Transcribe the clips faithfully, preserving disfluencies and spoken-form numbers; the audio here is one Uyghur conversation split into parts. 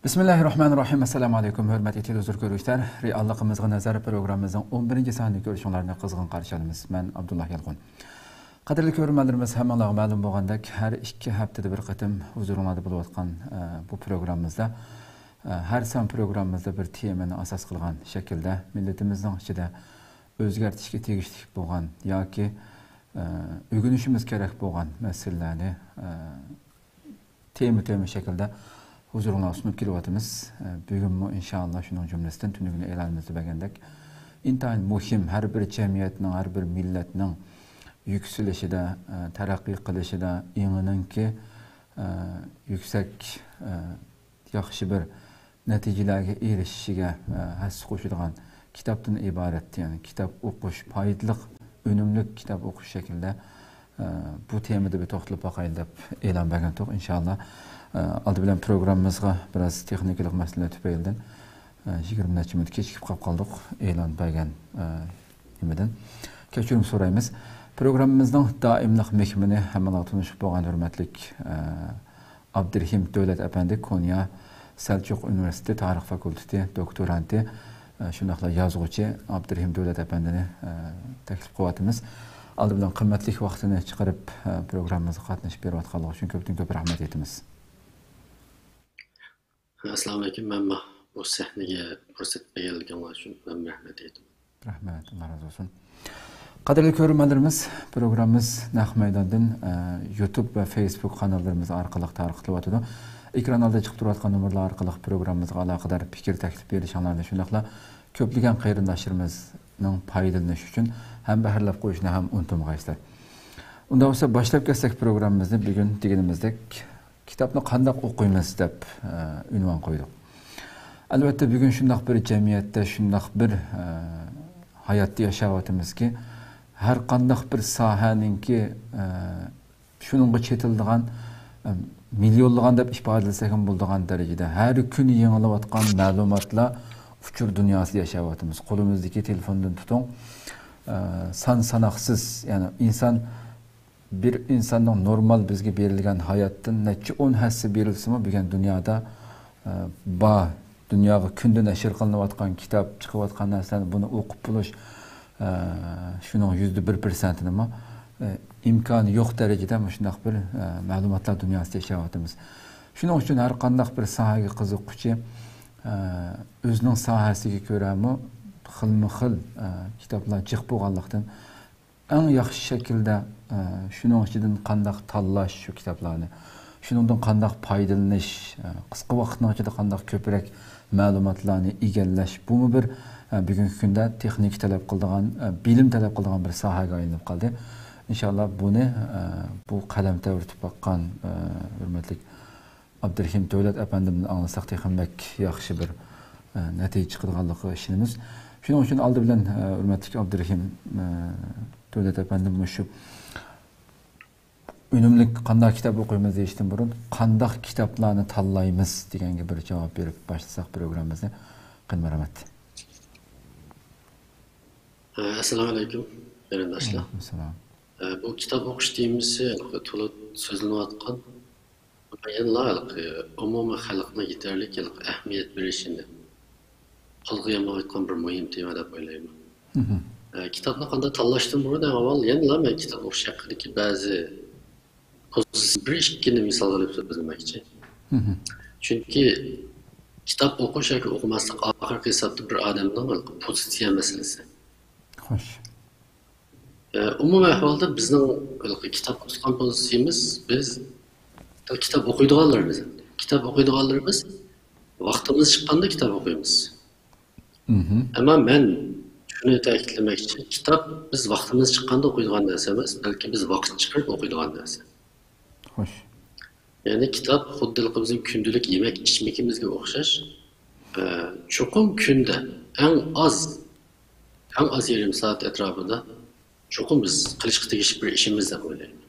بىسمىللاھىررەھمانىررەھىم. ئەسسالامۇئەلەيكۇم، ھۆرمەتلىك تېلېۋىزور كۆرۈشلەر. رېئاللىقىمىزغا نەزەر پروگراممىمىزنىڭ ئون بىرىنچى سانىنى كۆرۈشۈڭلارنى قىزغىن قارشى ئالىمىز. مەن ئابدۇللا يالقۇن. قەدىرلىك كۆرۈرمەنلىرىمىز، ھەممىڭلارغا مەلۇم بولغاندەك، ھەر ئىككى ھەپتىدە بىر قېتىم ھۇزۇرۇڭلاردا بولۇۋاتقان، ئە، بۇ پروگراممىمىزدا، ئە، ھەر سان پروگراممىمىزدا بىر تېمىنى ئاساس قىلغان شەكىلدە مىللىتىمىزنىڭ ئىچىدە ئۆزگەرتىشكە تېگىشلىك بولغان ياكى، ئە، ئۆگىنىشىمىز كېرەك بولغان مەسىلىلەرنى، ئە، تېما تېما شەكلىدە ھۇزۇرۇڭلارغا سۇنۇپ كېلىۋاتىمىز. بۈگۈنمۇ ئىنشائاللا شۇنىڭ جۈملىسىدىن تۈنۈگۈنى ئېلانىمىزدا بەرگەندەك ئىنتايىن مۇھىم، ھەر بىر جەمئىيەتنىڭ، ھەر بىر مىللەتنىڭ يۈكسىلىشىدە، تەرەققىي قىلىشىدا، ئېڭىنىڭكى يۈكسەك، ياخشى بىر نەتىجىلەرگە ئېرىشىشىگە، ئە، ھەسسە قوشىدىغان كىتابتىن ئىبارەت، يەنى كىتاب ئوقۇش، پايدىلىق، ئۈنۈملۈك كىتاب ئوقۇش شەكلىدە، ئە، بۇ تېمىدا بىر توختىلىپ باقايلى دەپ ئېلان بەرگەنتۇق. ئىنشائاللا، ئە، ئالدى بىلەن پروگراممىمىزغا بىراز تېخنىكىلىق مەسىلىلەر تۈپەيلىدىن، ئە، يىگىرمە نەچچە مىنۇت كېچىكىپ قاپ قالدۇق ئېلان بەرگەن، ئە، نېمىدىن. كەچۈرۈم سورايمىز. پروگراممىمىزنىڭ دائىملىق مېھمىنى، ھەممىڭلار تونۇشۇپ بولغان ھۆرمەتلىك، ئە، ئابدۇرېھىم دۆلەت ئەپەندى، كونيا سەلچۇق ئۇنىۋېرسىتېتى تارىخ فاكۇلتېتى دوكتورانتى، ئە، شۇنداقلا يازغۇچى ئابدۇرېھىم دۆلەت ئەپەندىنى، ئە، تەكلىپ قىلىۋاتىمىز. ئالدى بىلەن قىممەتلىك ۋاقتىنى چىقىرىپ، ئە، پروگراممىمىزغا قاتنىشىپ بېرىۋاتقانلىقى ئۈچۈن كۆپتىن كۆپ رەھمەت ئېيتىمىز. ئەسسالامۇئەلەيكۇم، مەنمۇ بۇ سەھنىگە پۇرسەت بەرگەنلىكىڭلار ئۈچۈن مەن رەھمەت ئېيتىمەن. رەھمەت، ئاللا رازى بولسۇن. قەدىرلىك كۆرۈرمەنلىرىمىز، پروگراممىمىز نەق مەيداندىن، ئە، يۇتۇب ۋە فېيسبۇك قاناللىرىمىز ئارقىلىق تارقىتىلىۋاتىدۇ. ئېكران ئالدىدا چىقىپ تۇرۇۋاتقان نومۇرلار ئارقىلىق پروگراممىمىزغا ئالاقىدار پىكىر، تەكلىپ بېرىشىڭلارنى، شۇنداقلا كۆپلىگەن قېرىنداشلىرىمىزنىڭ پايدىلىنىشى ئۈچۈن ھەمبەھىرلەپ قويۇشنى ھەم ئۇنتۇمىغايسىلەر. ئۇنداق بولسا باشلاپ كەتسەك پروگراممىمىزنى. بۈگۈن دېگىنىمىزدەك، كىتابنى قانداق ئوقۇيمىز دەپ، ئە، ئۇنۋان قويدۇق. ئەلۋەتتە، بۈگۈن شۇنداق بىر جەمئىيەتتە، شۇنداق بىر، ئە، ھاياتتا ياشاۋاتىمىزكى، ھەر قانداق بىر ساھەنىڭكى، ئە، شۇنىڭغا چېتىلىدىغان، ئە، مىليونلىغان دەپ ئىپادىلىسەكمۇ بولىدىغان دەرىجىدە ھەر كۈنى يېڭىلىۋاتقان مەلۇماتلار، ئۇچۇر دۇنياسىدا ياشاۋاتىمىز. قولىمىزدىكى تېلېفوندىن تۇتۇڭ، ئە، سان ساناقسىز، يەنى ئىنسان بىر ئىنساننىڭ نورمال بىزگە بېرىلگەن ھاياتتىن نەچچە ئون ھەسسە بېرىلسىمۇ، بۈگۈن دۇنيادا، ئە، بار، دۇنياغا كۈندە نەشر قىلىنىۋاتقان كىتاب، چىقىۋاتقان نەرسىلەرنى بۇنى ئوقۇپ بولۇش، ئە، شۇنىڭ يۈزدە بىر پىرسەنتىنىمۇ، ئە، ئىمكانى يوق دەرىجىدە مۇشۇنداق بىر، ئە، مەلۇماتلار دۇنياسىدا ياشاۋاتىمىز. شۇنىڭ ئۈچۈن ھەر قانداق بىر ساھەگە قىزىققۇچى، ئە، ئۆزىنىڭ ساھەسىگە كۆرەمۇ خىلمۇ خىل، ئە، كىتابلار جىق بولغانلىقتىن، ئەڭ ياخشى شەكىلدە، ئە، شۇنىڭ ئىچىدىن قانداق تاللاش شۇ كىتابلارنى، شۇنىڭدىن قانداق پايدىلىنىش، ئە، قىسقا ۋاقىتنىڭ ئىچىدە قانداق كۆپرەك مەلۇماتلارنى ئىگىلەش، بۇمۇ بىر، ئە، بۈگۈنكى كۈندە تېخنىكا تەلەپ قىلىدىغان، ئە، بىلىم تەلەپ قىلىدىغان بىر ساھەگە ئايلىنىپ قالدى. ئىنشاللا بۇنى، ئە، بۇ قەلەم تەۋرىتىپ باققان، ئە، ھۆرمەتلىك ئابدۇرېھىم دۆلەت ئەپەندىمدىن ئاڭلىساق تېخىمۇ بەك ياخشى بىر، ئە، نەتىجە چىقىدىغانلىقىغا ئىشىنىمىز. شۇنىڭ ئۈچۈن ئالدى بىلەن، ئە، ھۆرمەتلىك ئابدۇرېھىم، ئە، دۆلەت ئەپەندىم مۇشۇ ئۈنۈملۈك قانداق كىتاب ئوقۇيمىز دېيىشتىن بۇرۇن، قانداق كىتابلارنى تاللايمىز دېگەنگە بىر جاۋاب بېرىپ باشلىساق پروگراممىمىزنى. قېنى، مەرھەمەت. ئەسسالامۇئەلەيكۇم، قېرىنداشلار. ئەلەيكۇم ئەسسالام. ئە، بۇ كىتاب ئوقۇش تېمىسى تولا سۆزلىنىۋاتقان، يەنىلا ھېلىقى ئومۇمىي خەلقنىڭ يېتەرلىك ھېلىقى ئەھمىيەت بېرىشىنى قولغا يانمايۋاتقان بىر مۇھىم تېما دەپ ئويلايمەن. مھم. ئە، كىتابنى قانداق تاللاشتىن بۇرۇن، ئەڭ ئاۋۋال يەنىلا مەن كىتاب ئوقۇش ھەققىدىكى بەزى پوزىتسىيە، بىر ئىككىنى مىسالغا ئېلىپ سۆزلىمەكچى. مھم. چۈنكى كىتاب ئوقۇش ياكى ئوقۇماسلىق ئاخىرقى ھېسابتا بىر ئادەمنىڭ پوزىتسىيە مەسىلىسى. خوش. ئە، ئومۇمىي ئەھۋالدا بىزنىڭ ھېلىقى كىتابقا تۇتقان پوزىتسىيىمىز، بىز كىتاب ئوقۇيدىغانلىرىمىز. كىتاب ئوقۇيدىغانلىرىمىز ۋاقتىمىز چىققاندا كىتاب ئوقۇيمىز. مھم. ئەمما مەن شۇنى تەكىتلىمەكچى، كىتاب بىز ۋاقتىمىز چىققاندا ئوقۇيدىغان نەرسە ئەمەس، بەلكى بىز ۋاقىت چىقىرىپ ئوقۇيدىغان نەرسە. خوش. يەنى كىتاب خۇددى ھېلىقى بىزنىڭ كۈندىلىك يېمەك ئىچمىكىمىزگە ئوخشاش. ئە، چوقۇم كۈندە ئەڭ ئاز، ئەڭ ئاز يېرىم سائەت ئەتراپىدا چوقۇم بىز قىلىشقا تېگىشلىك بىر ئىشىمىز دەپ ئويلايمەن.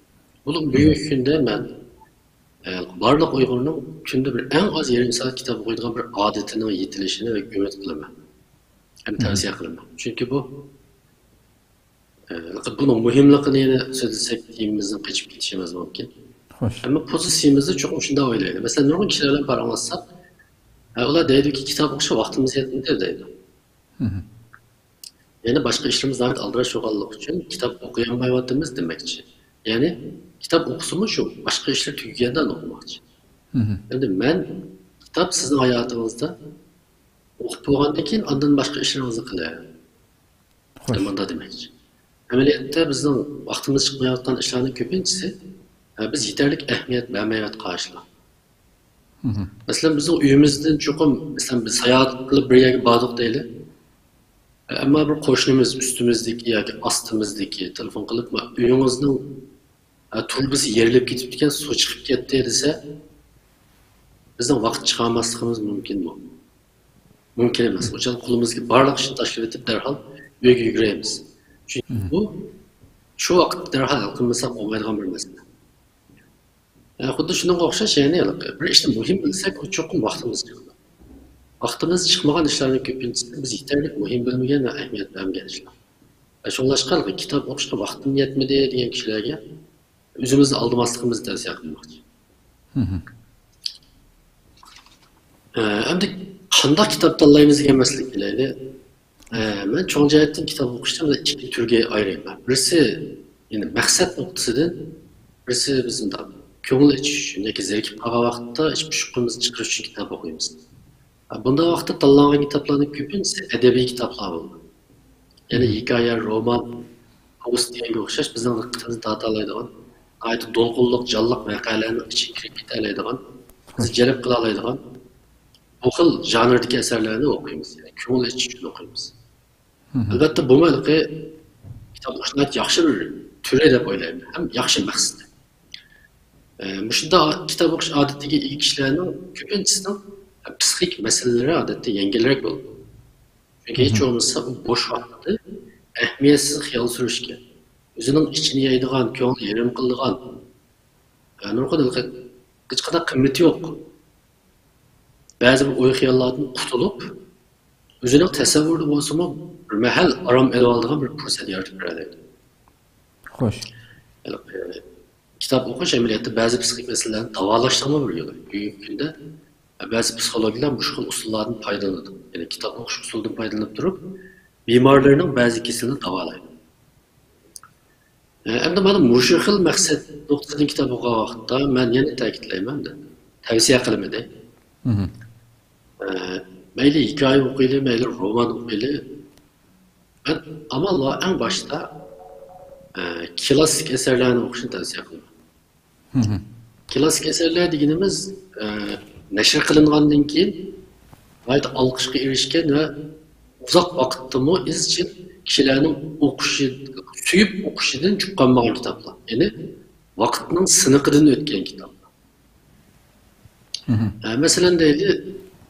بولۇپ بۈگۈنكى كۈندە مەن، ئە، بارلىق ئۇيغۇرنىڭ كۈندە بىر ئەڭ ئاز يېرىم سائەت كىتاب ئوقۇيدىغان بىر ئادىتىنىڭ يېتىلىشىنى بەك ئۈمىد قىلىمەن. ھەم مھم. تەۋسىيە قىلىمەن. چۈنكى بۇ، ئە، بۇنىڭ مۇھىملىقىنى يەنە سۆزلىسەك، تېمىمىزدىن قېچىپ كېتىشىمىز مۇمكىن. خوش. ئەمما پوزىتسىيىمىزدا چوقۇم شۇنداق ئويلايلى. مەسىلەن، نۇرغۇن كىشىلەر بىلەن پاراڭلاشساق، ھە، ئۇلار دەيدۇكى، كىتاب ئوقۇشقا ۋاقتىمىز يەتمىدى دەيدۇ. يەنى باشقا ئىشلىرىمىز ناھايىتى ئالدىراش بولغانلىقى ئۈچۈن كىتاب ئوقۇيالمايۋاتىمىز دېمەكچى. يەنى كىتاب ئوقۇسىمۇ شۇ باشقا ئىشلار تۈگىگەندە ئوقۇماقچى. ئەمدى مەن كىتاب سىزنىڭ ھاياتىڭىزدا ئوقۇپ بولغاندىن كېيىن ئاندىن باشقا ئىشلىرىڭىزنى قىلىڭ. مۇنداق دېمەكچى. ئەمەلىيەتتە بىزنىڭ ۋاقتىمىز چىقمايۋاتقان ئىشلارنىڭ كۆپىنچىسى، ئە، بىز يېتەرلىك ئەھمىيەت بەرمەيۋاتقان ئىشلار. مەسىلەن، بىزنىڭ ئۆيىمىزدىن چوقۇم، مەسىلەن، بىز ساياھەت قىلىپ بىر يەرگە باردۇق دەيلى. ئەمما بىر قوشنىمىز ئۈستىمىزدىكى ياكى ئاستىمىزدىكى تېلېفون قىلىپ، «ئۆيىڭىزنىڭ، ئە، تۇرۇبىسى يېرىلىپ كېتىپتىكەن، سۇ چىقىپ كەتتى» دېسە، بىزنىڭ ۋاقىت چىقارماسلىقىمىز مۇمكىنمۇ؟ مۇمكىن ئەمەس. ئۇ چاغدا قولىمىزدىكى بارلىق ئىشنى تاشلىۋېتىپ، دەرھال ئۆيگە يۈگۈرەيمىز. چۈنكى بۇ شۇ ۋاقىتتا دەرھال ھەل قىلمىساق بولمايدىغان بىر مەسىلە. ئە، خۇددى شۇنىڭغا ئوخشاش، يەنى بىر ئىشنى مۇھىم بىلسەك، ئۇ چوقۇم ۋاقتىمىز چىقىدۇ. ۋاقتىمىز چىقمىغان ئىشلارنىڭ كۆپىنچىسى بىز يېتەرلىك مۇھىم بىلمىگەن ۋە ئەھمىيەت بەرمىگەن ئىشلار. ئە، شۇڭلاشقا كىتاب ئوقۇشقا ۋاقتىم يەتمىدى دېگەن كىشىلەرگە ئۆزىمىزنى ئالدىماسلىقىمىزنى تەۋسىيە قىلماقچى. ئە، ئەمدى قانداق كىتاب تاللايمىز دېگەن مەسىلىگە كېلەيلى. ئە، مەن چوڭ جەھەتتىن كىتاب ئوقۇشنى مانا ئىككى تۈرگە ئايرىيمەن. بىرسى، يەنى مەقسەت نۇقتىسىدىن، بىرسى بىز مۇنداق كۆڭۈل ئېچىش ئۈچۈن ياكى زېرىكىپ قالغان ۋاقىتتا ئىچ پۇشۇقىمىزنى چىقىرىش ئۈچۈن كىتاب ئوقۇيمىز. بۇنداق ۋاقىتتا تاللانغان كىتابلارنىڭ كۆپىنچىسى ئەدەبىي كىتابلار بولىدۇ. يەنى ھېكايە، رومان، پوۋېست دېگەنگە ئوخشاش بىزنىڭ دىققىتىمىزنى تارتالايدىغان، ناھايىتى دولقۇنلۇق، جانلىق ۋەقەلەرنىڭ ئىچىگە كىرىپ كېتەلەيدىغان، بىزنى جەلپ قىلالايدىغان بۇ خىل ژانىردىكى ئەسەرلەرنى ئوقۇيمىز. يەنى كۆڭۈل ئېچىش ئۈچۈن ئوقۇيمىز. ئەلۋەتتە، بۇمۇ ھېلىقى كىتاب ئوقۇش ناھايىتى ياخشى بىر تۈرى دەپ ئويلايمەن. ھەم ياخشى مەقسىتى. ئە، مۇشۇنداق كىتاب ئوقۇش ئادىتىگە ئىگە كىشىلەرنىڭ كۆپىنچىسىنىڭ پسىخىك مەسىلىلىرى ئادەتتە يەڭگىلرەك بولىدۇ. چۈنكى ھېچ بولمىسا ئۇ بوش ۋاقتىدا ئەھمىيەتسىز خىيال سۈرۈشكە، ئۆزىنىڭ ئىچىنى يەيدىغان، كۆڭلى يېرىم قىلىدىغان، ئە، نۇرغۇن ھېلىقى ھېچقانداق قىممىتى يوق بەزى بىر ئوي-خىياللاردىن قۇتۇلۇپ، ئۆزىنىڭ تەسەۋۋۇرىدا بولسىمۇ بىر مەھەل ئارام ئېلىۋالىدىغان بىر پۇرسەت يارىتىپ بېرەلەيدۇ. خوش. ھېلىقى كىتاب ئوقۇش ئەمەلىيەتتە بەزى پسىخىك مەسىلىلەرنى داۋالاشنىڭمۇ بىر يولى. بۈگۈنكى كۈندە بەزى پسىخولوگلار مۇشۇ خىل ئۇسۇللاردىن پايدىلىنىدۇ. يەنى كىتاب ئوقۇش ئۇسۇلىدىن پايدىلىنىپ تۇرۇپ، بىمارلىرىنىڭ بەزى كېسىلىنى داۋالايدۇ. ئە، ئەمدى مانا مۇشۇ خىل مەقسەت نۇقتىسىدىن كىتاب ئوقۇغان ۋاقىتتا مەن يەنە تەكىتلەيمەن، تەۋسىيە قىلىمەن. ئە، مەيلى ھېكايە ئوقۇيلى، مەيلى رومان ئوقۇيلى. مەن ئامال بار ئەڭ باشتا، ئە، كلاسسىك ئەسەرلەرنى ئوقۇشنى تەۋسىيە قىلىمەن. كلاسسىك ئەسەرلەر دېگىنىمىز، ئە، نەشر قىلىنغاندىن كېيىن ناھايىتى ئالقىشقا ئېرىشكەن ۋە ئۇزاق ۋاقىتتىمۇ ئىزچىل كىشىلەرنىڭ ئوقۇشى، سۆيۈپ ئوقۇشىدىن چۈشۈپ قالمىغان كىتابلار. يەنى ۋاقىتنىڭ سىنىقىدىن ئۆتكەن كىتابلار. ئە، مەسىلەن دەيلى،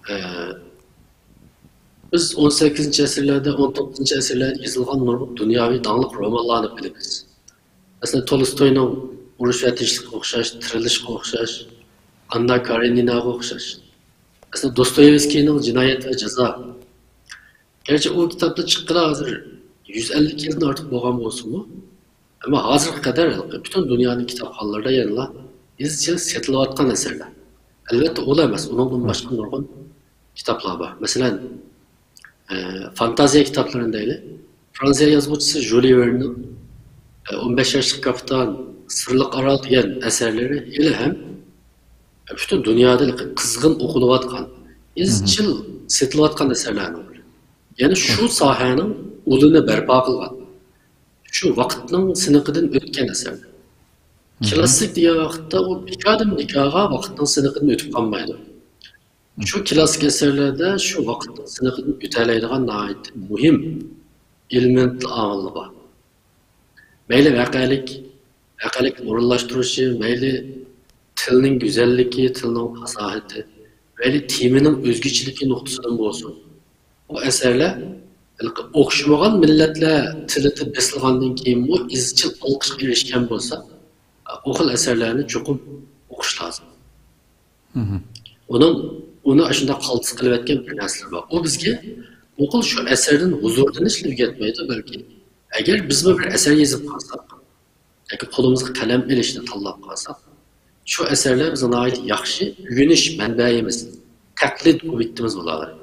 ئە، بىز ئون سەككىزىنچى ئەسىرلەردە، ئون توققۇزىنچى ئەسىرلەردە يېزىلغان نۇرغۇن دۇنياۋى داڭلىق رومانلارنى بىلىمىز. مەسىلەن، تولستوينىڭ ئۇرۇش ۋە تىنچلىققا ئوخشاش، تىرىلىشقا ئوخشاش، ئاننا كارېنىناغا ئوخشاش. مەسىلەن، دوستويېۋسكىينىڭ جىنايەت ۋە جازا. گەرچە ئۇ كىتابلار چىققىلى ھازىر يۈز ئەللىك يىلدىن ئارتۇق بولغان بولسىمۇ، ئەمما ھازىرغا قەدەر پۈتۈن دۇنيانىڭ كىتابخانىلىرىدا يەنىلا ئىزچىل سېتىلىۋاتقان ئەسەرلەر. ئەلۋەتتە، ئۇلا ئەمەس، ئۇنىڭدىن باشقا نۇرغۇن كىتابلار بار. مەسىلەن، ئە، فانتازىيە كىتابلىرىنى دەيلى. فرانسىيە يازغۇچىسى ژۇلى ۋېرننىڭ، ئە، ئون بەش ياشلىق كاپىتان، سىرلىق ئارال دېگەن ئەسەرلىرى ھېلىھەم پۈتۈن دۇنيادا قىزغىن ئوقۇلۇۋاتقان، ئىزچىل سېتىلىۋاتقان ئەسەرلەرنىڭ بىرى. يەنى شۇ ساھەنىڭ ئۇلىنى بەرپا قىلغان، شۇ ۋاقىتنىڭ سىنىقىدىن ئۆتكەن ئەسەرلەر. كلاسسىك دېگەن ۋاقىتتا ئۇ بىكاردىن بىكارغا ۋاقىتنىڭ سىنىقىدىن ئۆتۈپ قالمايدۇ. شۇ كلاسسىك ئەسەرلەردە شۇ ۋاقىتنىڭ سىنىقىدىن ئۆتەلەيدىغان ناھايىتى مۇھىم ئېلېمېنتلار، ئامىللار بار. مەيلى ۋەقەلىك، ۋەقەلىك ئورۇنلاشتۇرۇشى، مەيلى تىلنىڭ گۈزەللىكى، تىلنىڭ پاساھىتى، مەيلى تېمىنىڭ ئۆزگىچىلىكى نۇقتىسىدىن بولسۇن، بۇ ئەسەرلەر ھېلىقى ئوخشىمىغان مىللەتلەر تىلىدا بېسىلغاندىن كېيىنمۇ ئىزچىل ئالقىشقا ئېرىشكەن بولسا، ئۇ خىل ئەسەرلەرنى چوقۇم ئوقۇش لازىم. ئۇنىڭ، ئۇنى ئاشۇنداق قالتىس قىلىۋەتكەن بىر نەرسىلەر بار. ئۇ بىزگە ئوقۇل شۇ ئەسەردىن ھۇزۇرلىنىشلا ئۆگەتمەيدۇ، بەلكى ئەگەر بىزمۇ بىر ئەسەر يېزىپ قالساق ياكى قولىمىزغا قەلەم ئېلىشنى تاللاپ قالساق، شۇ ئەسەرلەر بىزگە ناھايىتى ياخشى ئۆگىنىش مەنبەيىمىز. تەقلىد ئوبيېكتىمىز بولالىدى.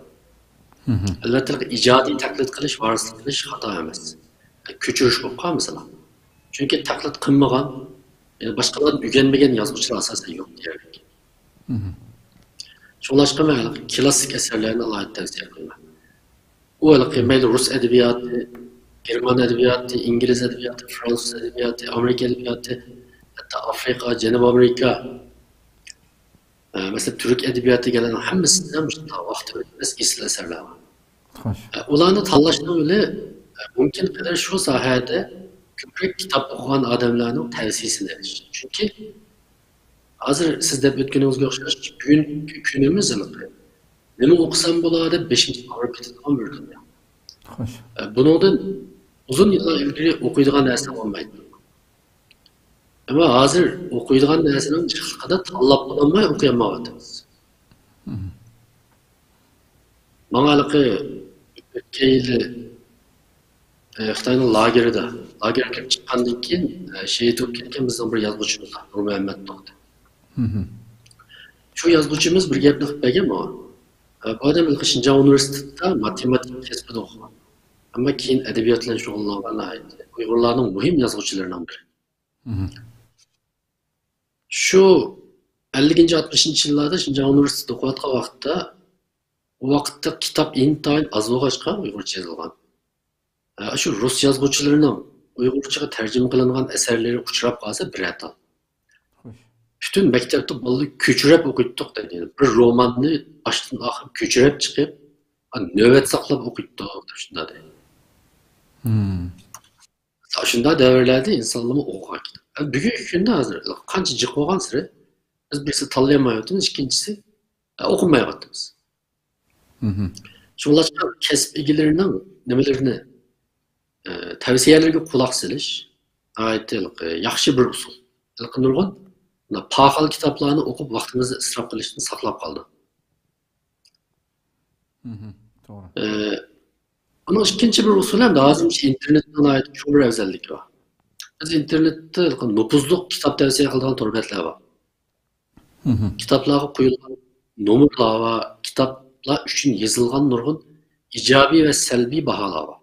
ئەلۋەتتە، ئىجادىي تەقلىد قىلىش، ۋارىسلىق قىلىش خاتا ئەمەس. كۆچۈرۈش بولۇپ قالمىسىلا. چۈنكى تەقلىد قىلمىغان، يەنى باشقىلاردىن ئۆگەنمىگەن يازغۇچىلار ئاساسەن يوق دېيەرلىك. شۇڭلاشقا مەن ھېلىقى كلاسسىك ئەسەرلەرنى ئالاھىدە تەۋسىيە قىلىمەن. ئۇ ھېلىقى مەيلى رۇس ئەدەبىياتى، گېرمان ئەدەبىياتى، ئىنگلىز ئەدەبىياتى، فرانسۇز ئەدەبىياتى، ئامېرىكا ئەدەبىياتى، ھەتتا ئافرىقا، جەنۇبىي ئامېرىكا، ئە، مەسىلەن، تۈرك ئەدەبىياتى دېگەنلەرنىڭ ھەممىسىدە مۇشۇنداق ۋاقتى ئۆتمەس ئېسىل ئەسەرلەر بار. ئە، ئۇلارنى تاللاشنىڭ يولى، ئە، مۇمكىن قەدەر شۇ ساھەدە كۆپرەك كىتاب ئوقۇغان ئادەملەرنىڭ تەۋسىيىسىنى ئېلىش. چۈنكى ھازىر سىز دەپ ئۆتكىنىڭىزگە ئوخشاش، بۈگۈنكى كۈنىمىز ھېلىقى نېمە ئوقۇسام بولا دەپ بېشىمىز ئاغرىپ كېتىدىغان بىر دۇنيا. ئە، بۇنىڭدىن ئۇزۇن يىللار ئىلگىرى ئوقۇيدىغان نەرسە بولمايتتى. ئەمما ھازىر ئوقۇيدىغان نەرسىنىڭ جىقلىقىدا تاللاپ بولالماي ئوقۇيالمايۋاتىمىز. ماڭا ھېلىقى ئۆتكەن يىلى، ئە، خىتاينىڭ لاگېرىدا، لاگېرغا كىرىپ چىققاندىن كېيىن، ئە، شېھىت بولۇپ كەتكەن بىزنىڭ بىر يازغۇچىمىز بار، نۇرمۇھەممەت توختى. شۇ يازغۇچىمىز بىر گەپنى قىلىپ بەرگەن ماڭا. ئە، بۇ ئادەم ھېلىقى شىنجاڭ ئۇنىۋېرسىتېتىدا ماتېماتىكا كەسپىدە ئوقۇغان. ئەمما كېيىن ئەدەبىيات بىلەن شۇغۇللانغان ناھايىتى ئۇيغۇرلارنىڭ مۇھىم يازغۇچىلىرىنىڭ بىرى. شۇ ئەللىكىنچى، ئاتمىشىنچى يىللاردا شىنجاڭ ئۇنىۋېرسىتېتىدا ئوقۇۋاتقان ۋاقىتتا، ئۇ ۋاقىتتا كىتاب ئىنتايىن ئاز بولغاچقا ئۇيغۇرچە يېزىلغان. ئە، شۇ رۇس يازغۇچىلىرىنىڭ ئۇيغۇرچىغا تەرجىمە قىلىنغان ئەسەرلىرى ئۇچراپ قالسا بىرەر تال. پۈتۈن مەكتەپتە بالىلار كۆچۈرەپ ئوقۇيتتۇق دەيدۇ. بىر روماننى باشتىن ئاخىر كۆچۈرەپ چىقىپ، نۆۋەت ساقلاپ ئوقۇيتتۇق دەپ شۇنداق دەيدۇ. شۇنداق دەۋرلەردە ئىنسانلارمۇ ئوقۇغان كىتاب. بۈگۈنكى كۈندە ھازىر قانچە جىق بولغانسېرى بىز بىرسى تاللىيالمايۋاتىمىز، ئىككىنچىسى، ئە، ئوقۇمايۋاتىمىز. شۇڭلاشقا كەسىپ ئىگىلىرىنىڭ نېمىلىرىنى، ئە، تەۋسىيەلىرىگە قۇلاق سېلىش ناھايىتى ھېلىقى ياخشى بىر ئۇسۇل. ھېلىقى نۇرغۇن پاخال كىتابلارنى ئوقۇپ ۋاقتىمىزنى ئىسراپ قىلىشتىن ساقلاپ قالىدۇ. ئە، ئۇنىڭ ئىككىنچى بىر ئۇسۇلى ھەمدە ھازىر مۇشۇ ئىنتېرنېتنىڭ ناھايىتى چوڭ بىر ئەۋزەللىكى بار. بىز ئىنتېرنېتتا نوپۇزلۇق كىتاب تەۋسىيە قىلىدىغان تور بەتلەر بار. كىتابلارغا قويۇلغان نومۇرلار ۋە كىتابلار ئۈچۈن يېزىلغان نۇرغۇن ئىجابىي ۋە سەلبىي باھالار بار.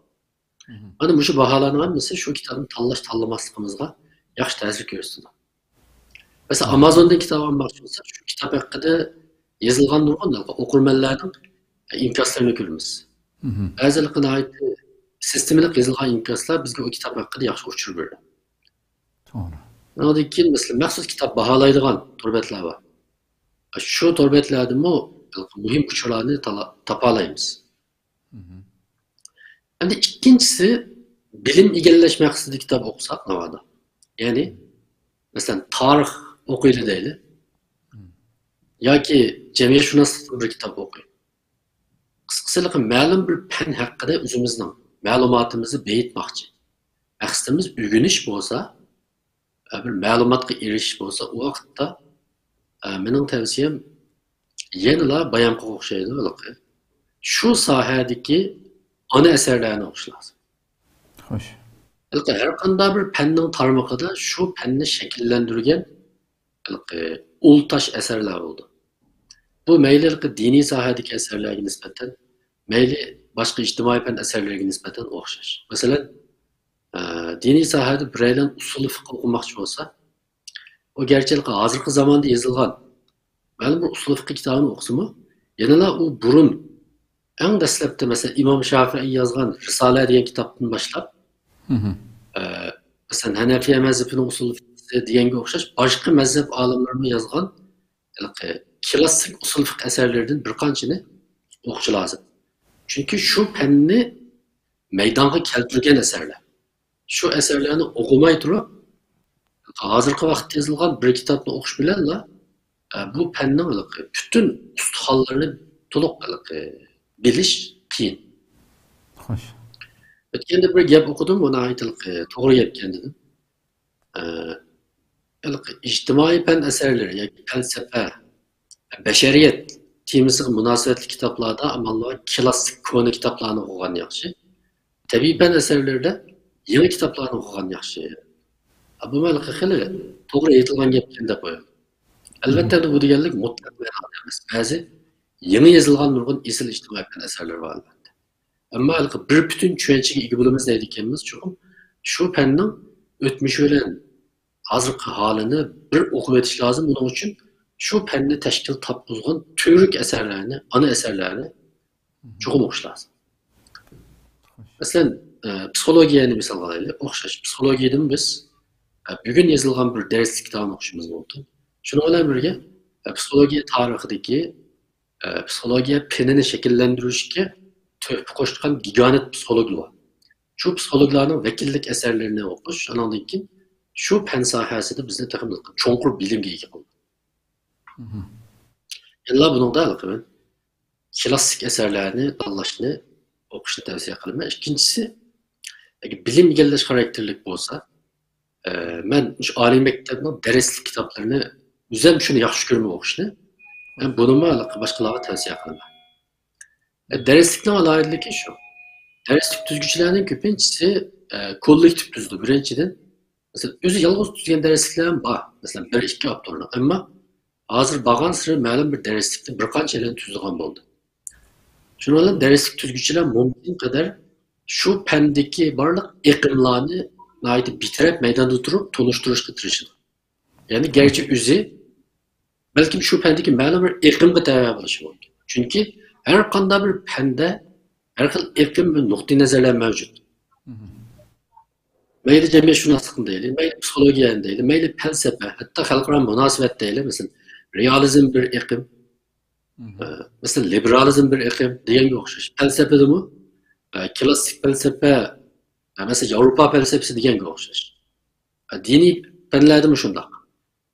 مانا مۇشۇ باھالارنىڭ ھەممىسى شۇ كىتابنى تاللاش تاللىماسلىقىمىزغا ياخشى تەسىر كۆرسىتىدۇ. مەسىلەن، ئامازوندىن كىتاب ئالماقچى بولساق، شۇ كىتاب ھەققىدە يېزىلغان نۇرغۇن ئوقۇرمەنلەرنىڭ ئىنكاسلىرىنى كۆرىمىز. بەزىلىرى ناھايىتى سىستېمىلىق يېزىلغان ئىنكاسلار بىزگە ئۇ كىتاب ھەققىدە ياخشى ئۇچۇر بېرىدۇ. ئۇنىڭدىن كېيىن، مەسىلەن، مەخسۇس كىتاب باھالايدىغان تور بەتلەر بار. شۇ تور بەتلەردىمۇ مۇھىم ئۇچۇرلارنى تالا-، تاپالايمىز. ئەمدى ئىككىنچىسى، بىلىم ئىگىلەش مەقسىتىدە كىتاب ئوقۇساق ناۋادا. يەنى، مەسىلەن، تارىخ ئوقۇيلى دەيلى. ياكى جەمئىيەتشۇناسلىقتىن بىر كىتاب ئوقۇي. قىسقىسى، مەلۇم بىر پەن ھەققىدە ئۆزىمىزنىڭ مەلۇماتىمىزنى بېيىتماقچى. مەقسىتىمىز ئۆگىنىش بولسا، ئە، بىر مەلۇماتقا ئېرىشىش بولسا، ئۇ ۋاقىتتا، ئە، مېنىڭ تەۋسىيەم يەنىلا بايامقىغا ئوخشايدۇ، ھېلىقى. شۇ ساھەدىكى ئانا ئەسەرلەرنى ئوقۇش لازىم. خوش. ھېلىقى ھەر قانداق بىر پەننىڭ تارمىقىدا شۇ پەننى شەكىللەندۈرگەن ھېلىقى ئۇل تاش ئەسەرلەر بولىدۇ. بۇ مەيلى ھېلىقى دىنىي ساھەدىكى ئەسەرلەرگە نىسبەتەن، مەيلى باشقا ئىجتىمائىي پەن ئەسەرلىرىگە نىسبەتەن ئوخشاش. مەسىلەن، ئە، دىنىي ساھەدە بىرەيلەن ئۇسۇلى فىقھ ئوقۇماقچى بولسا، ئۇ گەرچە ھېلىقى ھازىرقى زاماندا يېزىلغان مەلۇم بىر ئۇسۇلى فىقھ كىتابىنى ئوقۇسىمۇ، يەنىلا ئۇ بۇرۇن ئەڭ دەسلەپتە، مەسىلەن، ئىمام شافىئىي يازغان رىسالە دېگەن كىتابتىن باشلاپ، ئە، مەسىلەن، ھەنەفىيە مەزھىپىنىڭ ئۇسۇل فىقھى دېگەنگە ئوخشاش باشقا مەزھەپ ئالىملىرىمۇ يازغان ھېلىقى كلاسسىك ئۇسۇل فىقھ ئەسەرلىرىدىن بىر قانچىنى ئوقۇشى لازىم. چۈنكى شۇ پەننى مەيدانغا كەلتۈرگەن ئەسەرلەر. شۇ ئەسەرلەرنى ئوقۇماي تۇرۇپ، ھازىرقى ۋاقىتتا يېزىلغان بىر كىتابنى ئوقۇش بىلەنلا، ئە، بۇ پەننىڭ ھېلىقى پۈتۈن ئۇستىخانلىرىنى تولۇق ھېلىقى بىلىش قىيىن. خوش. ئۆتكەندە بىر گەپ ئوقۇدۇم، بۇ ناھايىتى ھېلىقى توغرا گەپكەن دېدىم. ئە، ھېلىقى ئىجتىمائىي پەن ئەسەرلىرى ياكى پەلسەپە، بەشەرىيەت تېمىسىغا مۇناسىۋەتلىك كىتابلاردا ئامال بار كلاسسىك كونا كىتابلارنى ئوقۇغان ياخشى. تەبىئىي پەن ئەسەرلىرىدە يېڭى كىتابلارنى ئوقۇغان ياخشى. بۇ ھېلىقى خېلى توغرا ئېيتىلغان گەپكەن دەپ قوياي. ئەلۋەتتە، بۇ دېگەنلىك مۇتلەق مەنادا ئەمەس. بەزى يېڭى يېزىلغان نۇرغۇن ئېسىل ئىجتىمائىي پەن ئەسەرلىرى بار، ئەلۋەتتە. ئەمما ھېلىقى بىر پۈتۈن چۈشەنچىگە ئىگە بولىمىز دەيدىكەنمىز، چوقۇم شۇ پەننىڭ ئۆتمۈشى بىلەن ھازىرقى ھالىنى بىر ئوقۇۋېتىش لازىم. ئۇنىڭ ئۈچۈن شۇ پەننى تەشكىل تاپقۇزغان تۈۋرۈك ئەسەرلەرنى، ئانا ئەسەرلەرنى چوقۇم ئوقۇش لازىم. مەسىلەن، ئە، پسىخولوگىيەنى مىسالغا ئالايلى. ئوخشاش. پسىخولوگىيەدىن بىز، ئە، بۈگۈن يېزىلغان بىر دەرسلىك كىتابىنى ئوقۇشىمىز مۇمكىن. شۇنىڭ بىلەن بىرگە، ئە، پسىخولوگىيە تارىخىدىكى، ئە، پسىخولوگىيە پېنىنى شەكىللەندۈرۈشكە تۆھپە قوشقان گىگانت پسىخولوگلار بار. شۇ پسىخولوگلارنىڭ ۋەكىللىك ئەسەرلىرىنى ئوقۇش، ئانىڭدىن كېيىن شۇ پەن ساھەسىدە بىزنى تېخىمۇ چوڭقۇر بىلىمگە ئىگە قىلىدۇ. يەنىلا بۇنىڭدا ھېلىقى مەن كلاسسىك ئەسەرلەرنى تاللاشنى، ئوقۇشنى تەۋسىيە قىلىمەن. ئىككىنچىسى، ئەگەر بىلىم ئىگىلەش خاراكتېرلىك بولسا، ئە، مەن شۇ ئالىي مەكتەپنىڭ دەرسلىك كىتابلىرىنى، ئۆزۈم شۇنى ياخشى كۆرىمەن ئوقۇشنى. مەن بۇنىمۇ ھېلىقى باشقىلارغا تەۋسىيە قىلىمەن. ئە، دەرسلىكنىڭ ئالاھىدىلىكى شۇ. دەرسلىك تۈزگۈچىلەرنىڭ كۆپىنچىسى، ئە، كوللېكتىپ تۈزىدۇ، بىرىنچىدىن. مەسىلەن، ئۆزى يالغۇز تۈزگەن دەرسلىكلەر ھەم بار. مەسىلەن، بىر، ئىككى ئاپتورنىڭ. ئەمما ھازىر بارغانسېرى مەلۇم بىر دەرسلىكنى بىر قانچە ئادەم تۈزىدىغان بولدى. شۇنىڭ بىلەن دەرسلىك تۈزگۈچىلەر مۇمكىن قەدەر شۇ پەندىكى بارلىق ئېقىملارنى ناھايىتى بىتەرەپ مەيداندا تۇرۇپ تونۇشتۇرۇشقا تىرىشىدۇ. يەنى گەرچە ئۆزى بەلكىم شۇ پەندىكى مەلۇم بىر ئېقىمغا تەۋە بولۇشى مۇمكىن. چۈنكى ھەر قانداق بىر پەندە ھەر خىل ئېقىم ۋە نۇقتىئىنەزەرلەر مەۋجۇت. مەيلى جەمئىيەتشۇناسلىقنى دەيلى، مەيلى پسىخولوگىيەنى دەيلى، مەيلى پەلسەپە، ھەتتا خەلقئارا مۇناسىۋەت دەيلى، مەسىلەن، رېئالىزم بىر ئېقىم، ئە، مەسىلەن، لىبېرالىزم بىر ئېقىم دېگەنگە ئوخشاش. پەلسەپىدىمۇ، ئە، كلاسسىك پەلسەپە، ئە، مەسىلەن، ياۋروپا پەلسەپىسى دېگەنگە ئوخشاش. ئە، دىنىي پەنلەردىمۇ شۇنداق.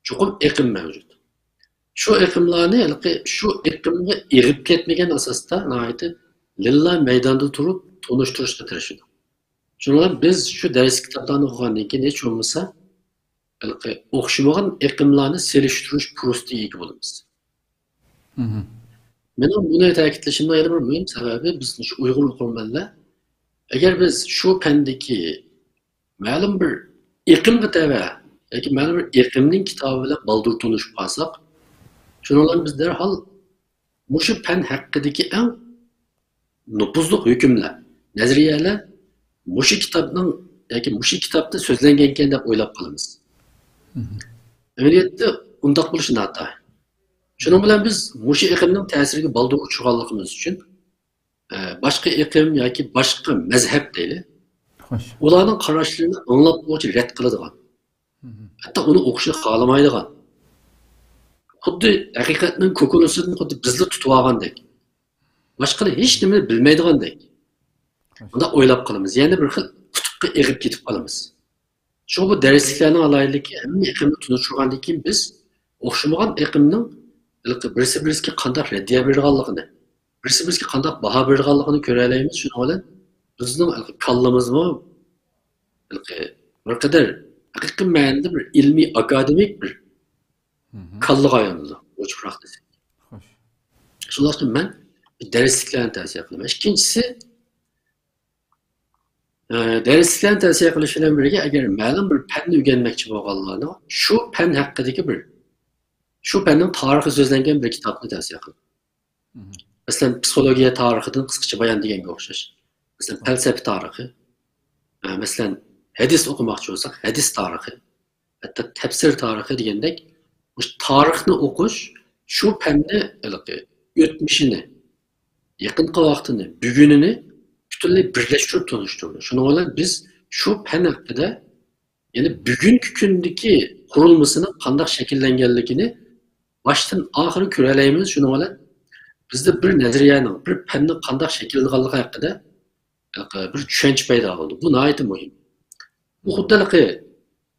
چوقۇم ئېقىم مەۋجۇت. شۇ ئېقىملارنى ھېلىقى شۇ ئېقىمغا ئېغىپ كەتمىگەن ئاساستا ناھايىتى لىللا مەيداندا تۇرۇپ تونۇشتۇرۇشقا تىرىشىدۇ. شۇنىڭ بىلەن بىز شۇ دەرس كىتابلارنى ئوقۇغاندىن كېيىن ھېچ بولمىسا ھېلىقى ئوخشىمىغان ئېقىملارنى سېلىشتۇرۇش پۇرسىتىگە ئىگە بولىمىز. مېنىڭ بۇنى تەكىتلىشىمنىڭ يەنە بىر مۇھىم سەۋەبى، بىز شۇ ئۇيغۇر ئوقۇرمەنلەر، ئەگەر بىز شۇ پەندىكى مەلۇم بىر ئېقىمغا تەۋە ياكى مەلۇم بىر ئېقىمنىڭ كىتابى بىلەن بالدۇر تونۇشۇپ قالساق، شۇنىڭ بىلەن بىز دەرھال مۇشۇ پەن ھەققىدىكى ئەڭ نوپۇزلۇق ھۆكۈملەر، نەزەرىيەلەر مۇشۇ كىتابنىڭ ياكى مۇشۇ كىتابتا سۆزلەنگەنكەن دەپ ئويلاپ قالىمىز. ئەمەلىيەتتە ئۇنداق بولۇشى ناتايىن. شۇنىڭ بىلەن بىز مۇشۇ ئېقىمنىڭ تەسىرىگە بالدۇر ئۇچرىغانلىقىمىز ئۈچۈن، ئە، باشقا ئېقىم ياكى باشقا مەزھەپ دەيلى، خوش. ئۇلارنىڭ قاراشلىرىنى ئاڭلاپ بولغۇچە رەت قىلىدىغان، ھەتتا ئۇنى ئوقۇشنى خالىمايدىغان، خۇددى ھەقىقەتنىڭ كوكۇلىسىدىن خۇددى بىزلا تۇتۇۋالغاندەك، باشقىلار ھېچ نېمىنى بىلمەيدىغاندەك، مۇنداق ئويلاپ قالىمىز. يەنە بىر خىل قۇتۇپقا ئېغىپ كېتىپ قالىمىز. شۇڭا بۇ دەرسلىكلەرنىڭ ئالاھىدىلىكى ھەممە ئېقىمنى تونۇشتۇرغاندىن كېيىن بىز ئوخشىمىغان ئېقىمنىڭ ھېلىقى بىرسى بىرسىگە قانداق رەددىيە بېرىدىغانلىقىنى، بىرسى بىرسىگە قانداق باھا بېرىدىغانلىقىنى كۆرەلەيمىز. شۇنىڭ بىلەن بىزنىڭ ھېلىقى كاللىمىزمۇ ھېلىقى بىر قەدەر ھەقىقىي مەنىدە بىر ئىلمىي ئاكادېمىك بىر كاللىغا ئايلىنىدۇ، ئوچۇقراق دېسەك. خوش. شۇڭلاشقا مەن دەرسلىكلەرنى تەۋسىيە قىلىمەن. ئىككىنچىسى، ئە، دەرسلىكلەرنى تەۋسىيە قىلىش بىلەن بىرگە، ئەگەر مەلۇم بىر پەننى ئۆگەنمەكچى بولغانلارنىڭ شۇ پەن ھەققىدىكى بىر، شۇ پەننىڭ تارىخى سۆزلەنگەن بىر كىتابنى تەۋسىيە قىلىمەن. مەسىلەن، پسىخولوگىيە تارىخىدىن قىسقىچە بايان دېگەنگە ئوخشاش. مەسىلەن، پەلسەپە تارىخى. ئە، مەسىلەن، ھەدىس ئوقۇماقچى بولساق، ھەدىس تارىخى. ھەتتا تەپسىر تارىخى دېگەندەك، مۇشۇ تارىخنى ئوقۇش شۇ پەننى ھېلىقى ئۆتمۈشىنى، يېقىنقى ۋاقتىنى، بۈگۈنىنى پۈتۈنلەي بىرلەشتۈرۈپ تونۇشتۇرىدۇ. شۇنىڭ بىلەن بىز شۇ پەن ھەققىدە، يەنى بۈگۈنكى كۈندىكى قۇرۇلمىسىنىڭ قانداق شەكىللەنگەنلىكىنى باشتىن ئاخىرى كۆرەلەيمىز. شۇنىڭ بىلەن بىزدە بىر نەزەرىيەنىڭ، بىر پەننىڭ قانداق شەكىللىنىدىغانلىقى ھەققىدە بىر چۈشەنچە پەيدا بولىدۇ. بۇ ناھايىتى مۇھىم. بۇ خۇددى ھېلىقى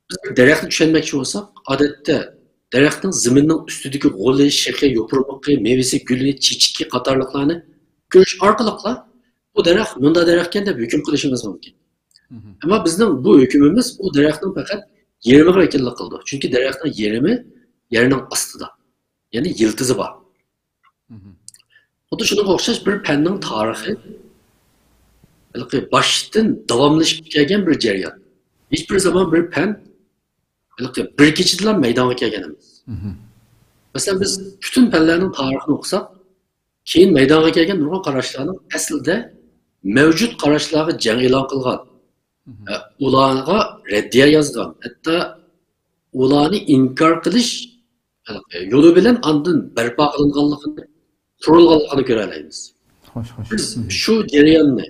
بىز بىر دەرەخنى چۈشەنمەكچى بولساق، ئادەتتە دەرەخنىڭ زېمىننىڭ ئۈستىدىكى غولى، شېخى، يوپۇرمىقى، مېۋىسى، گۈلى، چېچىكى قاتارلىقلارنى كۆرۈش ئارقىلىقلا بۇ دەرەخ مۇنداق دەرەخكەن دەپ ھۆكۈم قىلىشىمىز مۇمكىن. ئەمما بىزنىڭ بۇ ھۆكۈمىمىز ئۇ دەرەخنىڭ پەقەت يېرىمىغا ۋەكىللىك قىلىدۇ. چۈنكى دەرەخنىڭ يېرىمى يەرنىڭ ئاستىدا، يەنى يىلتىزى بار. خۇددى شۇنىڭغا ئوخشاش بىر پەننىڭ تارىخى ھېلىقى باشتىن داۋاملىشىپ كەلگەن بىر جەريان. ھېچ بىر زامان بىر پەن ھېلىقى بىر كېچىدىلا مەيدانغا كەلگەن ئەمەس. مەسىلەن، بىز پۈتۈن پەنلەرنىڭ تارىخىنى ئوقۇساق، كېيىن مەيدانغا كەلگەن نۇرغۇن قاراشلارنىڭ ئەسلىدە مەۋجۇت قاراشلارغا جەڭ ئېلان قىلغان، ئە، ئۇلارغا رەددىيە يازغان، ھەتتا ئۇلارنى ئىنكار قىلىش يولى بىلەن ئاندىن بەرپا قىلىنغانلىقىنى، قۇرۇلغانلىقىنى كۆرەلەيمىز. خوش، خوش. بىز شۇ جەرياننى